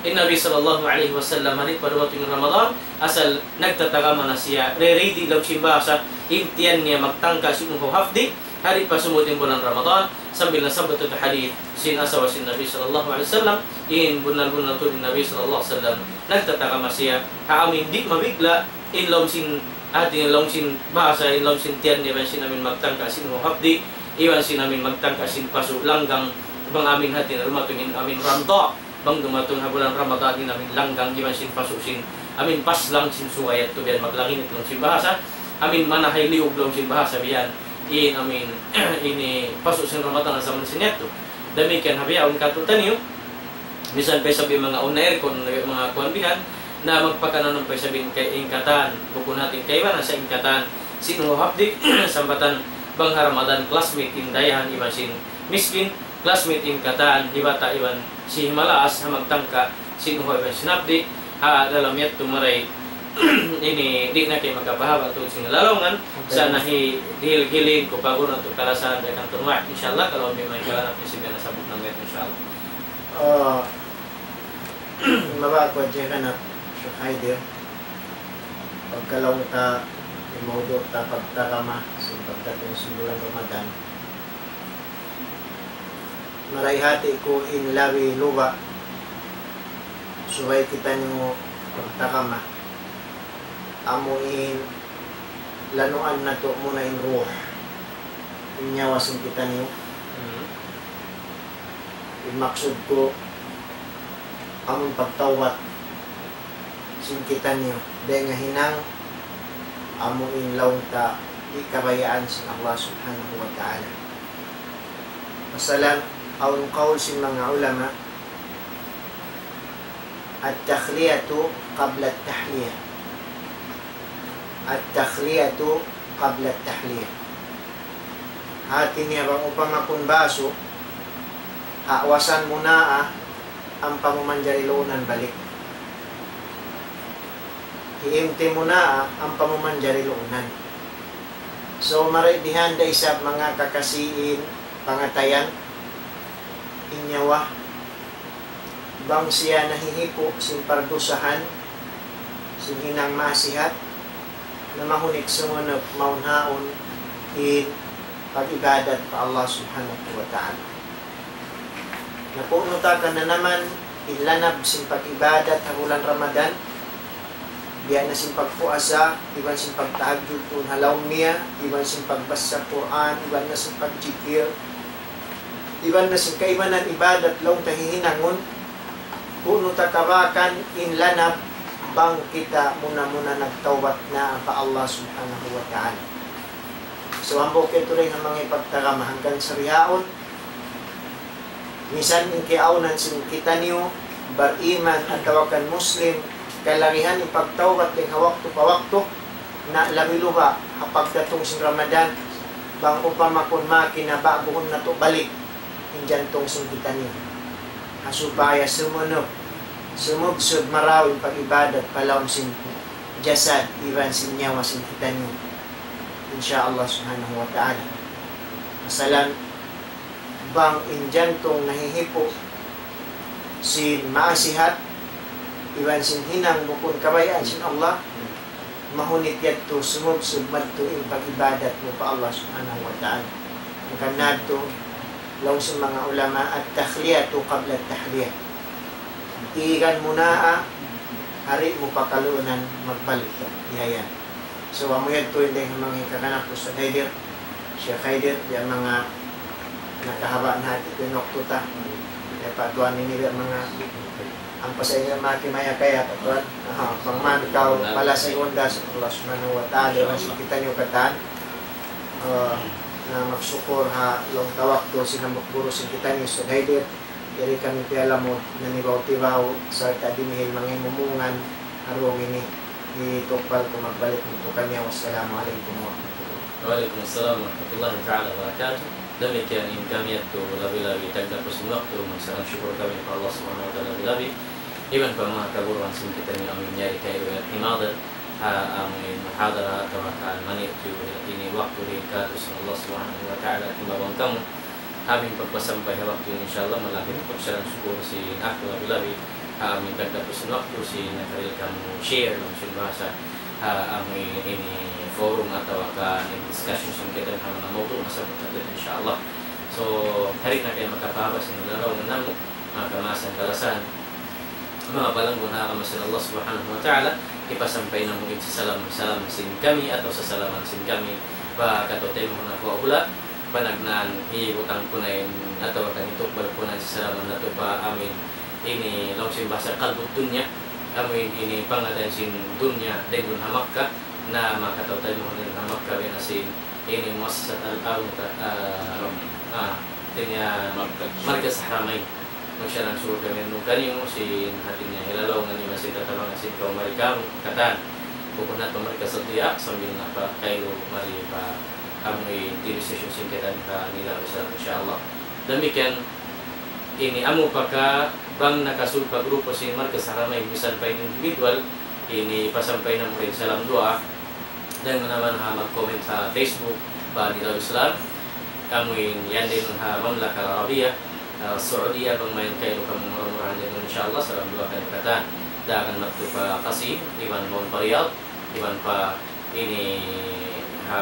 In Nabi sallallahu alayhi wasallam, hari pa dumatung in Ramadan, asal nagtatagama na siya, re-ready laung sin bahasa, in tiyan niya magtangka sin uhaw hapdi', hari pa sumud in bulan Ramadan, sambil nasabbut ha hadith sin asawa sin Nabi sallallahu alayhi wasallam, in bunnal-bunnal tuud in Nabi sallallahu alayhi wasallam, nagtatagama siya, ha amin di' mabigla', in laung sin hati niya, laung sin bahasa, in laung sin tiyan niya, iban sin amin magtangka sin uhaw hapdi', iban sin amin magtangka sin pasu' langgang, bang amin hati niya dumatung in amin ramda, bang dumatung ha bulan Ramadan in amin langgang, iban sin pasu' sin amin paslang sin suwayat tu biyan maglanginit laung sin bahasa, amin manahay liug laung sin bahasa biyan, in amin ini pasu' sin Ramadan ha jaman sin yadtu. Damikkiyan ha bihaun katu'taniyu, misan pa isab in manga awn na aircon, manga kuwan bihan, Na magpakananam pa isab in kay in katan, bukun hati in kaibanan sa in katan. Sin uhaw hapdi', sambatan bang ha Ramadan classmate in dayahan iban sin miskin, classmate in katan, hibata' iban sin himalaas, ha magtangka, sin uhaw iban sin hapdi', ha dalam yadtu maray, ini di' na kaw makapahaba' tuud sin lalaungan, sa' na hi-, dihil-, hiling ku pa guru natu' kalasahan dayn kanatun, insya Allah, kalu awn bimay kalanap ni siya na sabut na met, insya Allah. Ah, mabaya' ku hadja kanat, Sheikh Haider. Pagka laung ta, in mawdu' ta pagtagama, sin pagdatung sin bulan Ramadan. Marayaw hati ku in labi luba', subay kitaniyu pagtagama. Amu in lanuan natu' muna in ruh, in nyawa sin kitaniyu. Hmm. In maksud ku, amu in pagtawbat sin kitaniyu. Dayn ha hinang, amu in laung ta di' kabayaan sin Allah Subhanahu wa Ta'ala. Masalan, awn qawl sin manga ulama, التخلية قبل التحلية. التخلية قبل التحلية. Hati niya bang upama kun basu, hawasan mu na, ah, ampa mu manjari luunan balik. Hiimti mu na, ah, ampa mu manjari luunan. So, marayaw bihan da isab manga kakasi in pangatayan, in nyawa, bang siya nahihipu' sin pardusahan, sin hinang maasihat, na mahunit sumunup maunhaun in pag-ibadat pa Allah Subhanahu wa Ta'ala. Na kunu' ta kananaman in lanab sin pag-ibadat ha bulan Ramadan, biya' na sin pagpuasa, iban sin pagtahajjud duun ha lawm niya, iban sin pagbasa Qur'an, iban na sin pagjikil, iban na sin kaibanan ibadat laung ta hihinangun, kunu' ta kabakan in lanab bang kita muna-muna nagtawbat na pa Allah Subhanahu wa Ta'ala. So, hambuuk yadtu dayn ha manga pagtagama hangkan sa bihaun, misan in kiyaawnan sin kitaniyu, bariman atawa kan Muslim, kalagihan in pagtawbat dayn ha waktu pa waktu, na labi luba' ha pagdatung sin Ramadan, bang upama kun makina ba'guhun natu' balik in jantung sin kitaniyu. Ha supaya sumunup, sumubsub marayaw in pag-ibadat pa lawm sin jasad, iban sin nyawa sin kitaniyu. Insya Allah Subhanahu wa Ta'ala. Masalan, bang in jantung nahihipu' sin maasihat, iban sin hinang bukun kabayaan sin Allah, mahunit yadtu sumubsub madtu in pag-ibadat mu pa Allah Subhanahu wa Ta'ala. Hangkan na yadtu, laung sin manga ulama, التخلية قبل التحلية. Igan mu na, ah, di' mu pa kaluunan magbalik. Iya yan. So, amu yadtu in dayn ha manga kakanak ku sa Haider, Sheikh Haider, biya' manga nakahaba' na hati ku in waktu ta. Biya' pa tuwan ini, biya' manga, ampa sa ini maki maya kaya pa tuwan. Aha, bang man kaw malasi undas, Allah Subhanahu wa Ta'ala, iban sin kitaniyu katan. Ah, na magsukur ha laung ta waktu sin hambuuk guru sin kitaniyu sa Haider. Jari kami piyalamud, nanibaw-tibaw, sarta' dimihil mangimumungan, arung ini, hitukbal ku magbalik natu' kaniya. Wassalamu alaykum warahmatullahi. Wa alaykum assalam warahmatullahi ta'ala wabarakatuh. Damikkiyan in kami yadtu labi-labi tagdapu sin waktu, magsarang-sukul kami pa Allah Subhanahu wa Ta'ala labi-labi. Iban pa manga kaguruhan sin kitaniyu amu in yari kayu himadir ha amu in muhadara atawa kan mani' tu ini waktu di katu sin Allah Subhanahu wa Ta'ala, timbabang kamu. Amu in pagpasampay ha waktu ini, insya Allah, malapit pagsarang-sukul sin aku labi-labi ha amu in tagdapu sin waktu sin nakarihil kamu share laung sin bahasa ha amu in ini forum atawa kan discussion sin kita ha manga mawdu' nasabbut natu', insya Allah. So, di' na kaw makapahaba' sin lalaungan namu', manga kamaasan kalasahan, manga palanggun ha agama sin Allah Subhanahu wa Ta'ala, hipasampay namu' in sasalaman-salaman sin kami atawa sasalaman sin kami pa kataw-taymanghuran namu' hula', panagnaan hibutang ku na in atawa kan hitukbal ku na in sasalaman natu' pa amu in ini laung sin bahasa qalbud dunya, amu in ini pangatayan sin dunya dayn duun ha Makkah, na manga kataw-taymanghuran dayn ha Makkah, biya' na sin ini muassasat al-, al-, ah, ah, dunya Makkah. Markaz Haramain. Magsarang-sukul kami nanu kaniyu sin hati niya hilalaw ngan iban sin tatabangan sin kamu mari kamu katan. Bukun na pa mari ka sadja sambil na pa kailu mari pa amu in T V station sin kita pa Nida Islam, insya Allah. Damikkiyan ini amu pa ka bang nakasul pa grupo sin Markaz Haramain misan pa in individual ini pasampay namu' in salam duwaa. Dayn ha manga mag-comment ha Facebook pa Nida Islam, amu in yan dayn ha Mamlaka Al-Arabiya, ah, Saudiya, bang mayan kailu kamu mura-murahan dayn, insya Allah, salam duwaa kaniyu katan. Dayn ha Maktup pa Qasim, iban mawn pa Riyadh, iban pa ini ha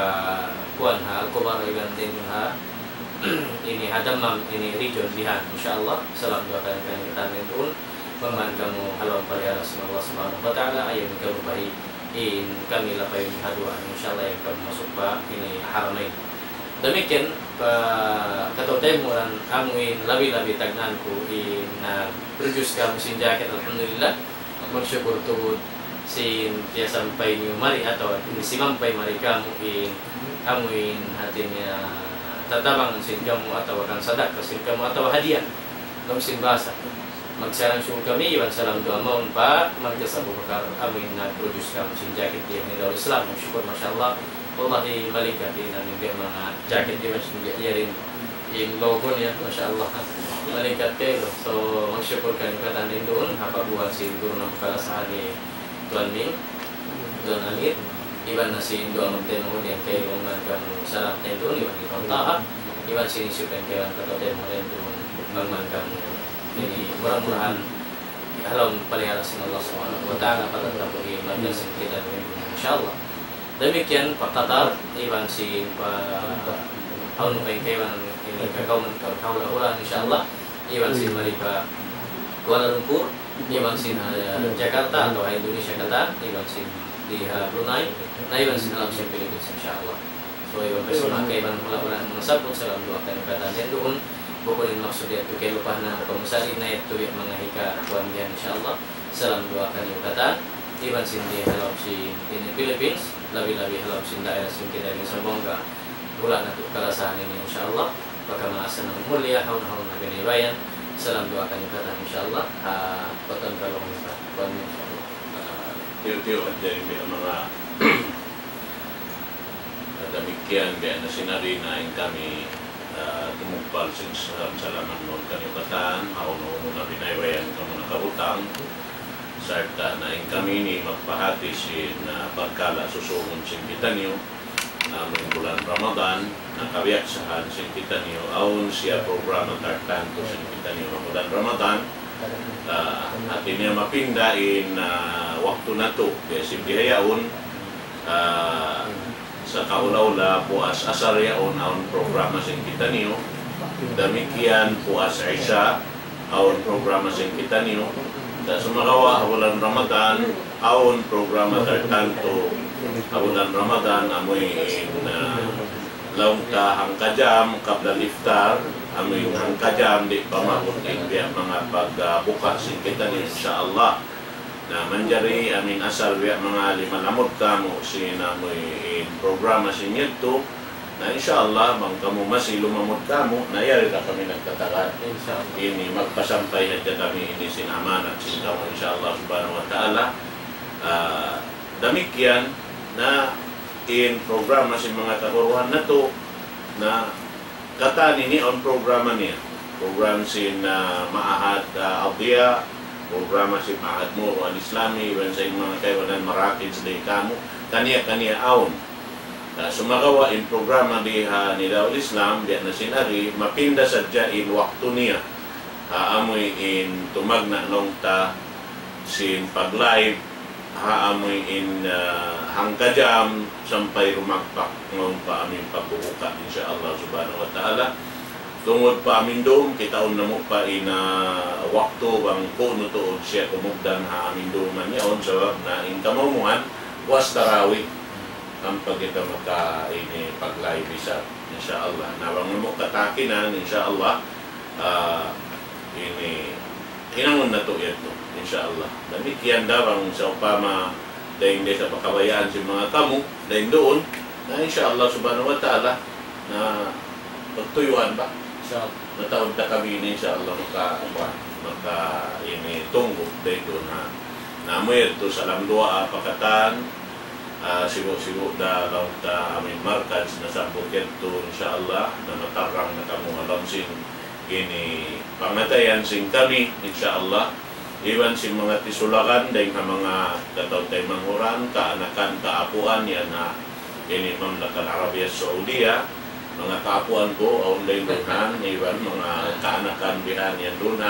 kuwan ha Al-Kubar, iban dayn ha ini ha Dammam, ini region bihan. Insya Allah, salam duwaa kaniyu katan dayn duun. Bang man kamu ha lawm palihala sin Allah Subhanahu wa Ta'ala, ayaw niyu kalupahi in kami lapay niyu ha duwaa, insya Allah, ayaw kamu masuk pa ini Haramain. Damikkiyan pa kataw-taymanghuran, amu in labi-labi tagnaan ku in nag-produce kamu sin jacket, alhamdulillah. Magsukul tuud sin piyasampay niyu mari atawa in simampay mari kamu in amu in hati niya tatabangan sin kamu atawa kan sadakka sin kamu atawa hadiya. Laung sin bahasa. Magsarang-sukul kami, iban salam duwaa mawn pa Markaz Abu Bakar, amu in nag-produce kamu sin jacket diyan ha Nida Islam. Magsukul, masha Allah. Wallahi, malingkat in amu in manga jacket diyan, sin diyan, in logo niya, masha Allah. Malingkat kailu. So, magsukul kaniyu katan dayn duun, ha pagbuhat sin guru namu' kalasahan hi Tuan Ming, Tuan Amir, iban na sin duwa magtaymanghud yan kailu, bang man kamu salam dayn duun, iban hi Tuan Taha, iban sin isu pa in kaibanan kataw-taymanghuran duun, bang man kamu ini mura-murahan, ha lawm palihala sin Allah Subhanahu wa Ta'ala, patattap in markaz sin kita ini, insya Allah. Damikkiyan pa Qatar, iban sin pa, hawnu pa in kaibanan ini kakawman kaw, kahula'-hulaan, insya Allah, iban sin mari pa Kuala Lumpur, iban sin, ah, Jakarta atawa ha Indonesia katan, iban sin di ha Brunei, na iban sin ha lawm sin Philippines, insya Allah. So, iban pa sin manga kaibanan hula'-hulaan nasabbut, salam duwaa kaniyu katan. Yan duun, bukun in maksud yadtu kalupahan na kamu sali na yadtu biya' manga hika kuwan diyan, insya Allah. Salam duwaa kaniyu katan, iban sin di ha lawm sin ini Philippines, labi-labi ha lawm sin daira sin kita ini Zamboanga, hula' natu' kalasahan ini, insya Allah. Pagka masa na mulliya, hawnu-hawnu na binibayan, salam duwaa kaniyu katan, insya Allah. Ah, patun ka laung nila, kuwan, insya Allah. Ah, tiyu'-tiyu' hadja in biya' manga damikkiyan, biya' na sin ari na in kami, ah, tumugpal sin salam-salaman mawn kaniyu katan, hawnu-hawnu na binibayan kamu nakabutang, sarta' na in kami ini magpahati sin, ah, parkala' susungun sin kitaniyu, amu in bulan Ramadan, na kabiyaksahan sin kitaniyu, awn siya programa tartantu sin kitaniyu ha bulan Ramadan, ah, hati niya mapinda in, ah, waktu natu', biya' sin bihaun, ah, sa kaula-ula, puas asar yaun, awn programa sin kitaniyu, damikkiyan puas isya, awn programa sin kitaniyu. Sa' sumagawa' ha bulan Ramadan, awn programa tartantu ha bulan Ramadan, amu in, ah, laung ta hangka jam qabla al-iftar, amu in hangka jam di' pa maabut in biya' manga pagbuka sin kitaniyu, insya Allah. Na manjari amu in asal biya' manga lima lamud kamu sin amu in programa sin yadtu. Na insya Allah, bang kamu masi lumamud kamu, na yari da kami nagtatagad. Insya Allah. Ini, magpasampay hadja kami ini sin amanat sin kamu, insya Allah subhanahu wa ta'ala. Ah, damikkiyan na in programa sin manga kaguruhan natu', na katan ini awn programa niya. Program sin, ah, Ma'had, ah, Adya, programa sin Ma'had Muru Al-Islami, iban sa in manga kaibanan marakis di kamu, kaniya-kaniya awn. Ah, sumagawa' in programa di ha Nidaul Islam, biya' na sin ari, mapinda sadja in waktu niya. Ha, amu in tumagna' laung ta sin pag-live, ha, amu in, ah, hangka jam sampay rumagpak mawn pa amu in pagbubuka, insya Allah subhanahu wa ta'ala. Tungud pa amu in dum, kitaun namu' pa in, ah, waktu bang ku'nu tuud siya kumugdan ha amu in dum man yaun, sabab na in kamumuhan, puas tarawih, ampa kita maka ini pag-live isab, insya Allah. Na bang namu' katakinan, insya Allah, ah, ini, hinangun natu' yadtu, insya Allah. Damikkiyan da bang sawpama dayn di sa pakabayaan sin manga kamu, dayn duun, na insya Allah subhanahu wa ta'ala, na pagtuyuan ba? Insya Allah. Mataud ta kami ini, insya Allah, maka, maka ini tunggu' dayn duun ha. Na amu yadtu salam duwaa pa katan, ah, sibu'-sibu' da laung ta amu in markaz nasabbut yadtu, insya Allah, na matarrang na kamu ha lawm sin ini pangatayan sin kami, insya Allah. Iban sin manga tisulakan dayn ha manga kataw-taymanghuran, kaanakan, kaapuan, yan ha ini Mamlaka Al-Arabiya Saudiya, manga kaapuan ku, awn dayn duun, iban manga kaanakan bihan yan duun.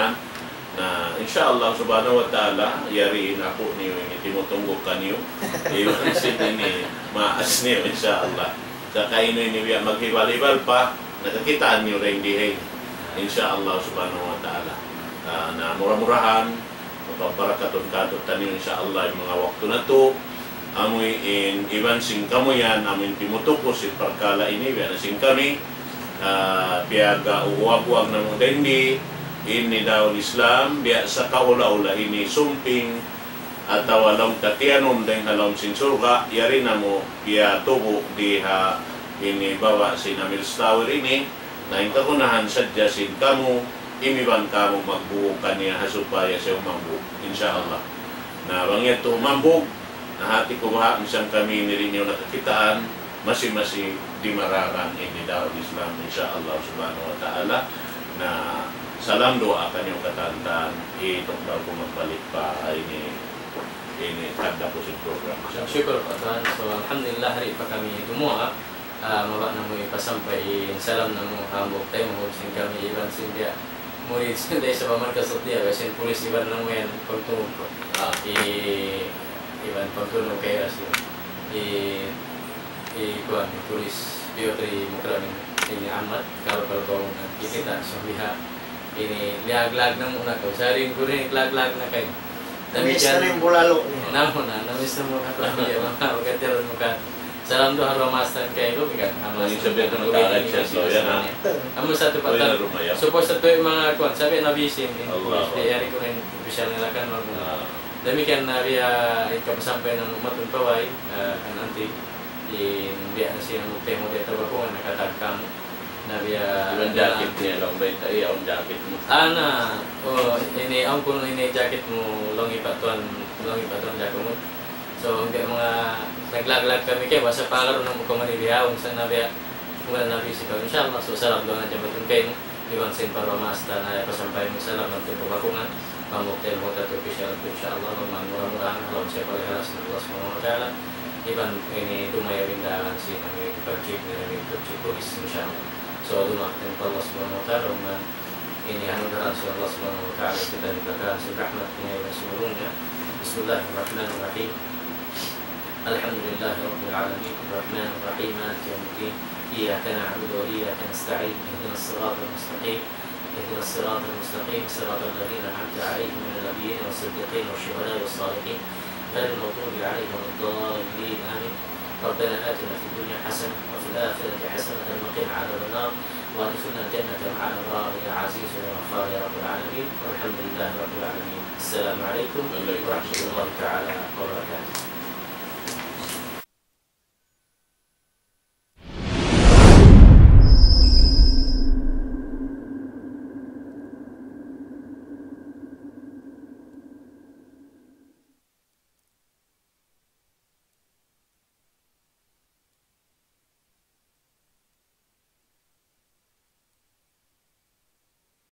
Na, insya Allah subhanahu wa ta'ala, yari in apu' niyu ini timutunggu' kaniyu, iban sin ini maas niyu, insya Allah. Sa' kainu ini biya' maghibal-hibal pa, nakakitaan niyu dayn di ha ini. Insya Allah subhanahu wa ta'ala. Ah, na mura-murahan, mapagbarakatun kātu'niyu, insya Allah, in manga waktu natu', amu in, iban sin kamu yan, amu in timutuku sin parkala' ini, biya' na sin kami, ah, piyag-uwag-uwag namu' dayn di, in Nidaul Islam, biya' sa kaula-ula ini sumping, atawa laung ta tiyanum dayn ha lawm sin surga', yari namu' piyatubu' di ha ini baba' sin Amir's Tower ini, na in kagunahan sadja sin kamu, imiban kamu magbuwug kaniya ha supaya siya umambug, insya Allah. Na bang yadtu umambug, na hati ku baha' misan kami ini di' niyu nakakitaan, masi-masi dimararan in Nidaul Islam, insya Allah subhanahu wa ta'ala. Na salam duwaa kaniyu katan, itukbal ku magbalik pa ini, ini tanda ku sin program. Insya Allah. Shukr, Pak Tuan. So, alhamdulillah, di' pa kami dumuwaa. Ah, mabaya' namu' ipasampay in salam namu' hambuuk taymanghud sin kami iban sin biya' murid sin da isab ha markaz Sutiya, biya' sin pulis iban namu' yan pagtungud ku. Ah. I-, iban pagtungud kay Rasul. I-, i-, kuwan, pulis Piotr Mukramin, ini Ahmad, kalau, kalau kau nanti kita, so, biha'. Ini, liyaglag na muna kaw. Sa' in guru ini, liyaglag na kaw. Namiss na in bulalo' niya. Namu na, namiss na muna kaw. Iya, manga pagkatiyaran mu ka. Salam duwaa ha Ramadan kay Ruby kan. Amu sa tu pa tan. Supposed to in manga kuwan, sabi na busy in. Allah. Di' yari ku rin opisyal nila kan mag-, damikkiyan na biya' in kapasampay na matun pa way, ah, kan anti. In biya' na siya mutay-mutay tabakungan nakatag kamu. Na biya' iban jacket niya, laung bayta', iya, awn jacket mu. Ana, oh, ini, awn kunu' ini jacket mu, laung hi Pak Tuan, laung hi Pak Tuan jacket mu. So, biya' manga naglaglag kami kay, basta pangaru na mu kaman bihaun sa na biya', mura na busy kaw. Insya Allah, so, salam duwaa na jamatun kaw. Iban sin para masta na ipasampay mu salam ha tuud kabakungan. Pamuktil mu katu' official tu, insya Allah, mura-murahan, laung siya paghalas sin Allah Subhanahu wa Ta'ala. Iban ini dumayaw in dalan sin amu in pag-check nila, amu in pag-check police, insya Allah. So, dumayaw in Allah Subhanahu wa Ta'ala, man ini anu daran sin Allah Subhanahu wa Ta'ala, kita nikakaan sin rahmat niya, iban sin ulung niya. بسم الله الرحمن الرحيم. الحمد لله رب العالمين، الرحمن الرحيم، مالك يوم الدين، إياك نعبد وإياك نستعين، اهدنا الصراط المستقيم، اهدنا الصراط المستقيم، صراط الذين أنعمت عليهم من النبيين والصديقين والشهداء والصالحين، غير المغضوب عليهم ولا الضالين، آمين. ربنا آتنا في الدنيا حسنة وفي الآخرة حسنة وقنا عذاب النار، وأدخلنا الجنة مع الأبرار يا عزيز يا غفار يا رب العالمين. والحمد لله رب العالمين. السلام عليكم ورحمة الله تعالى وبركاته.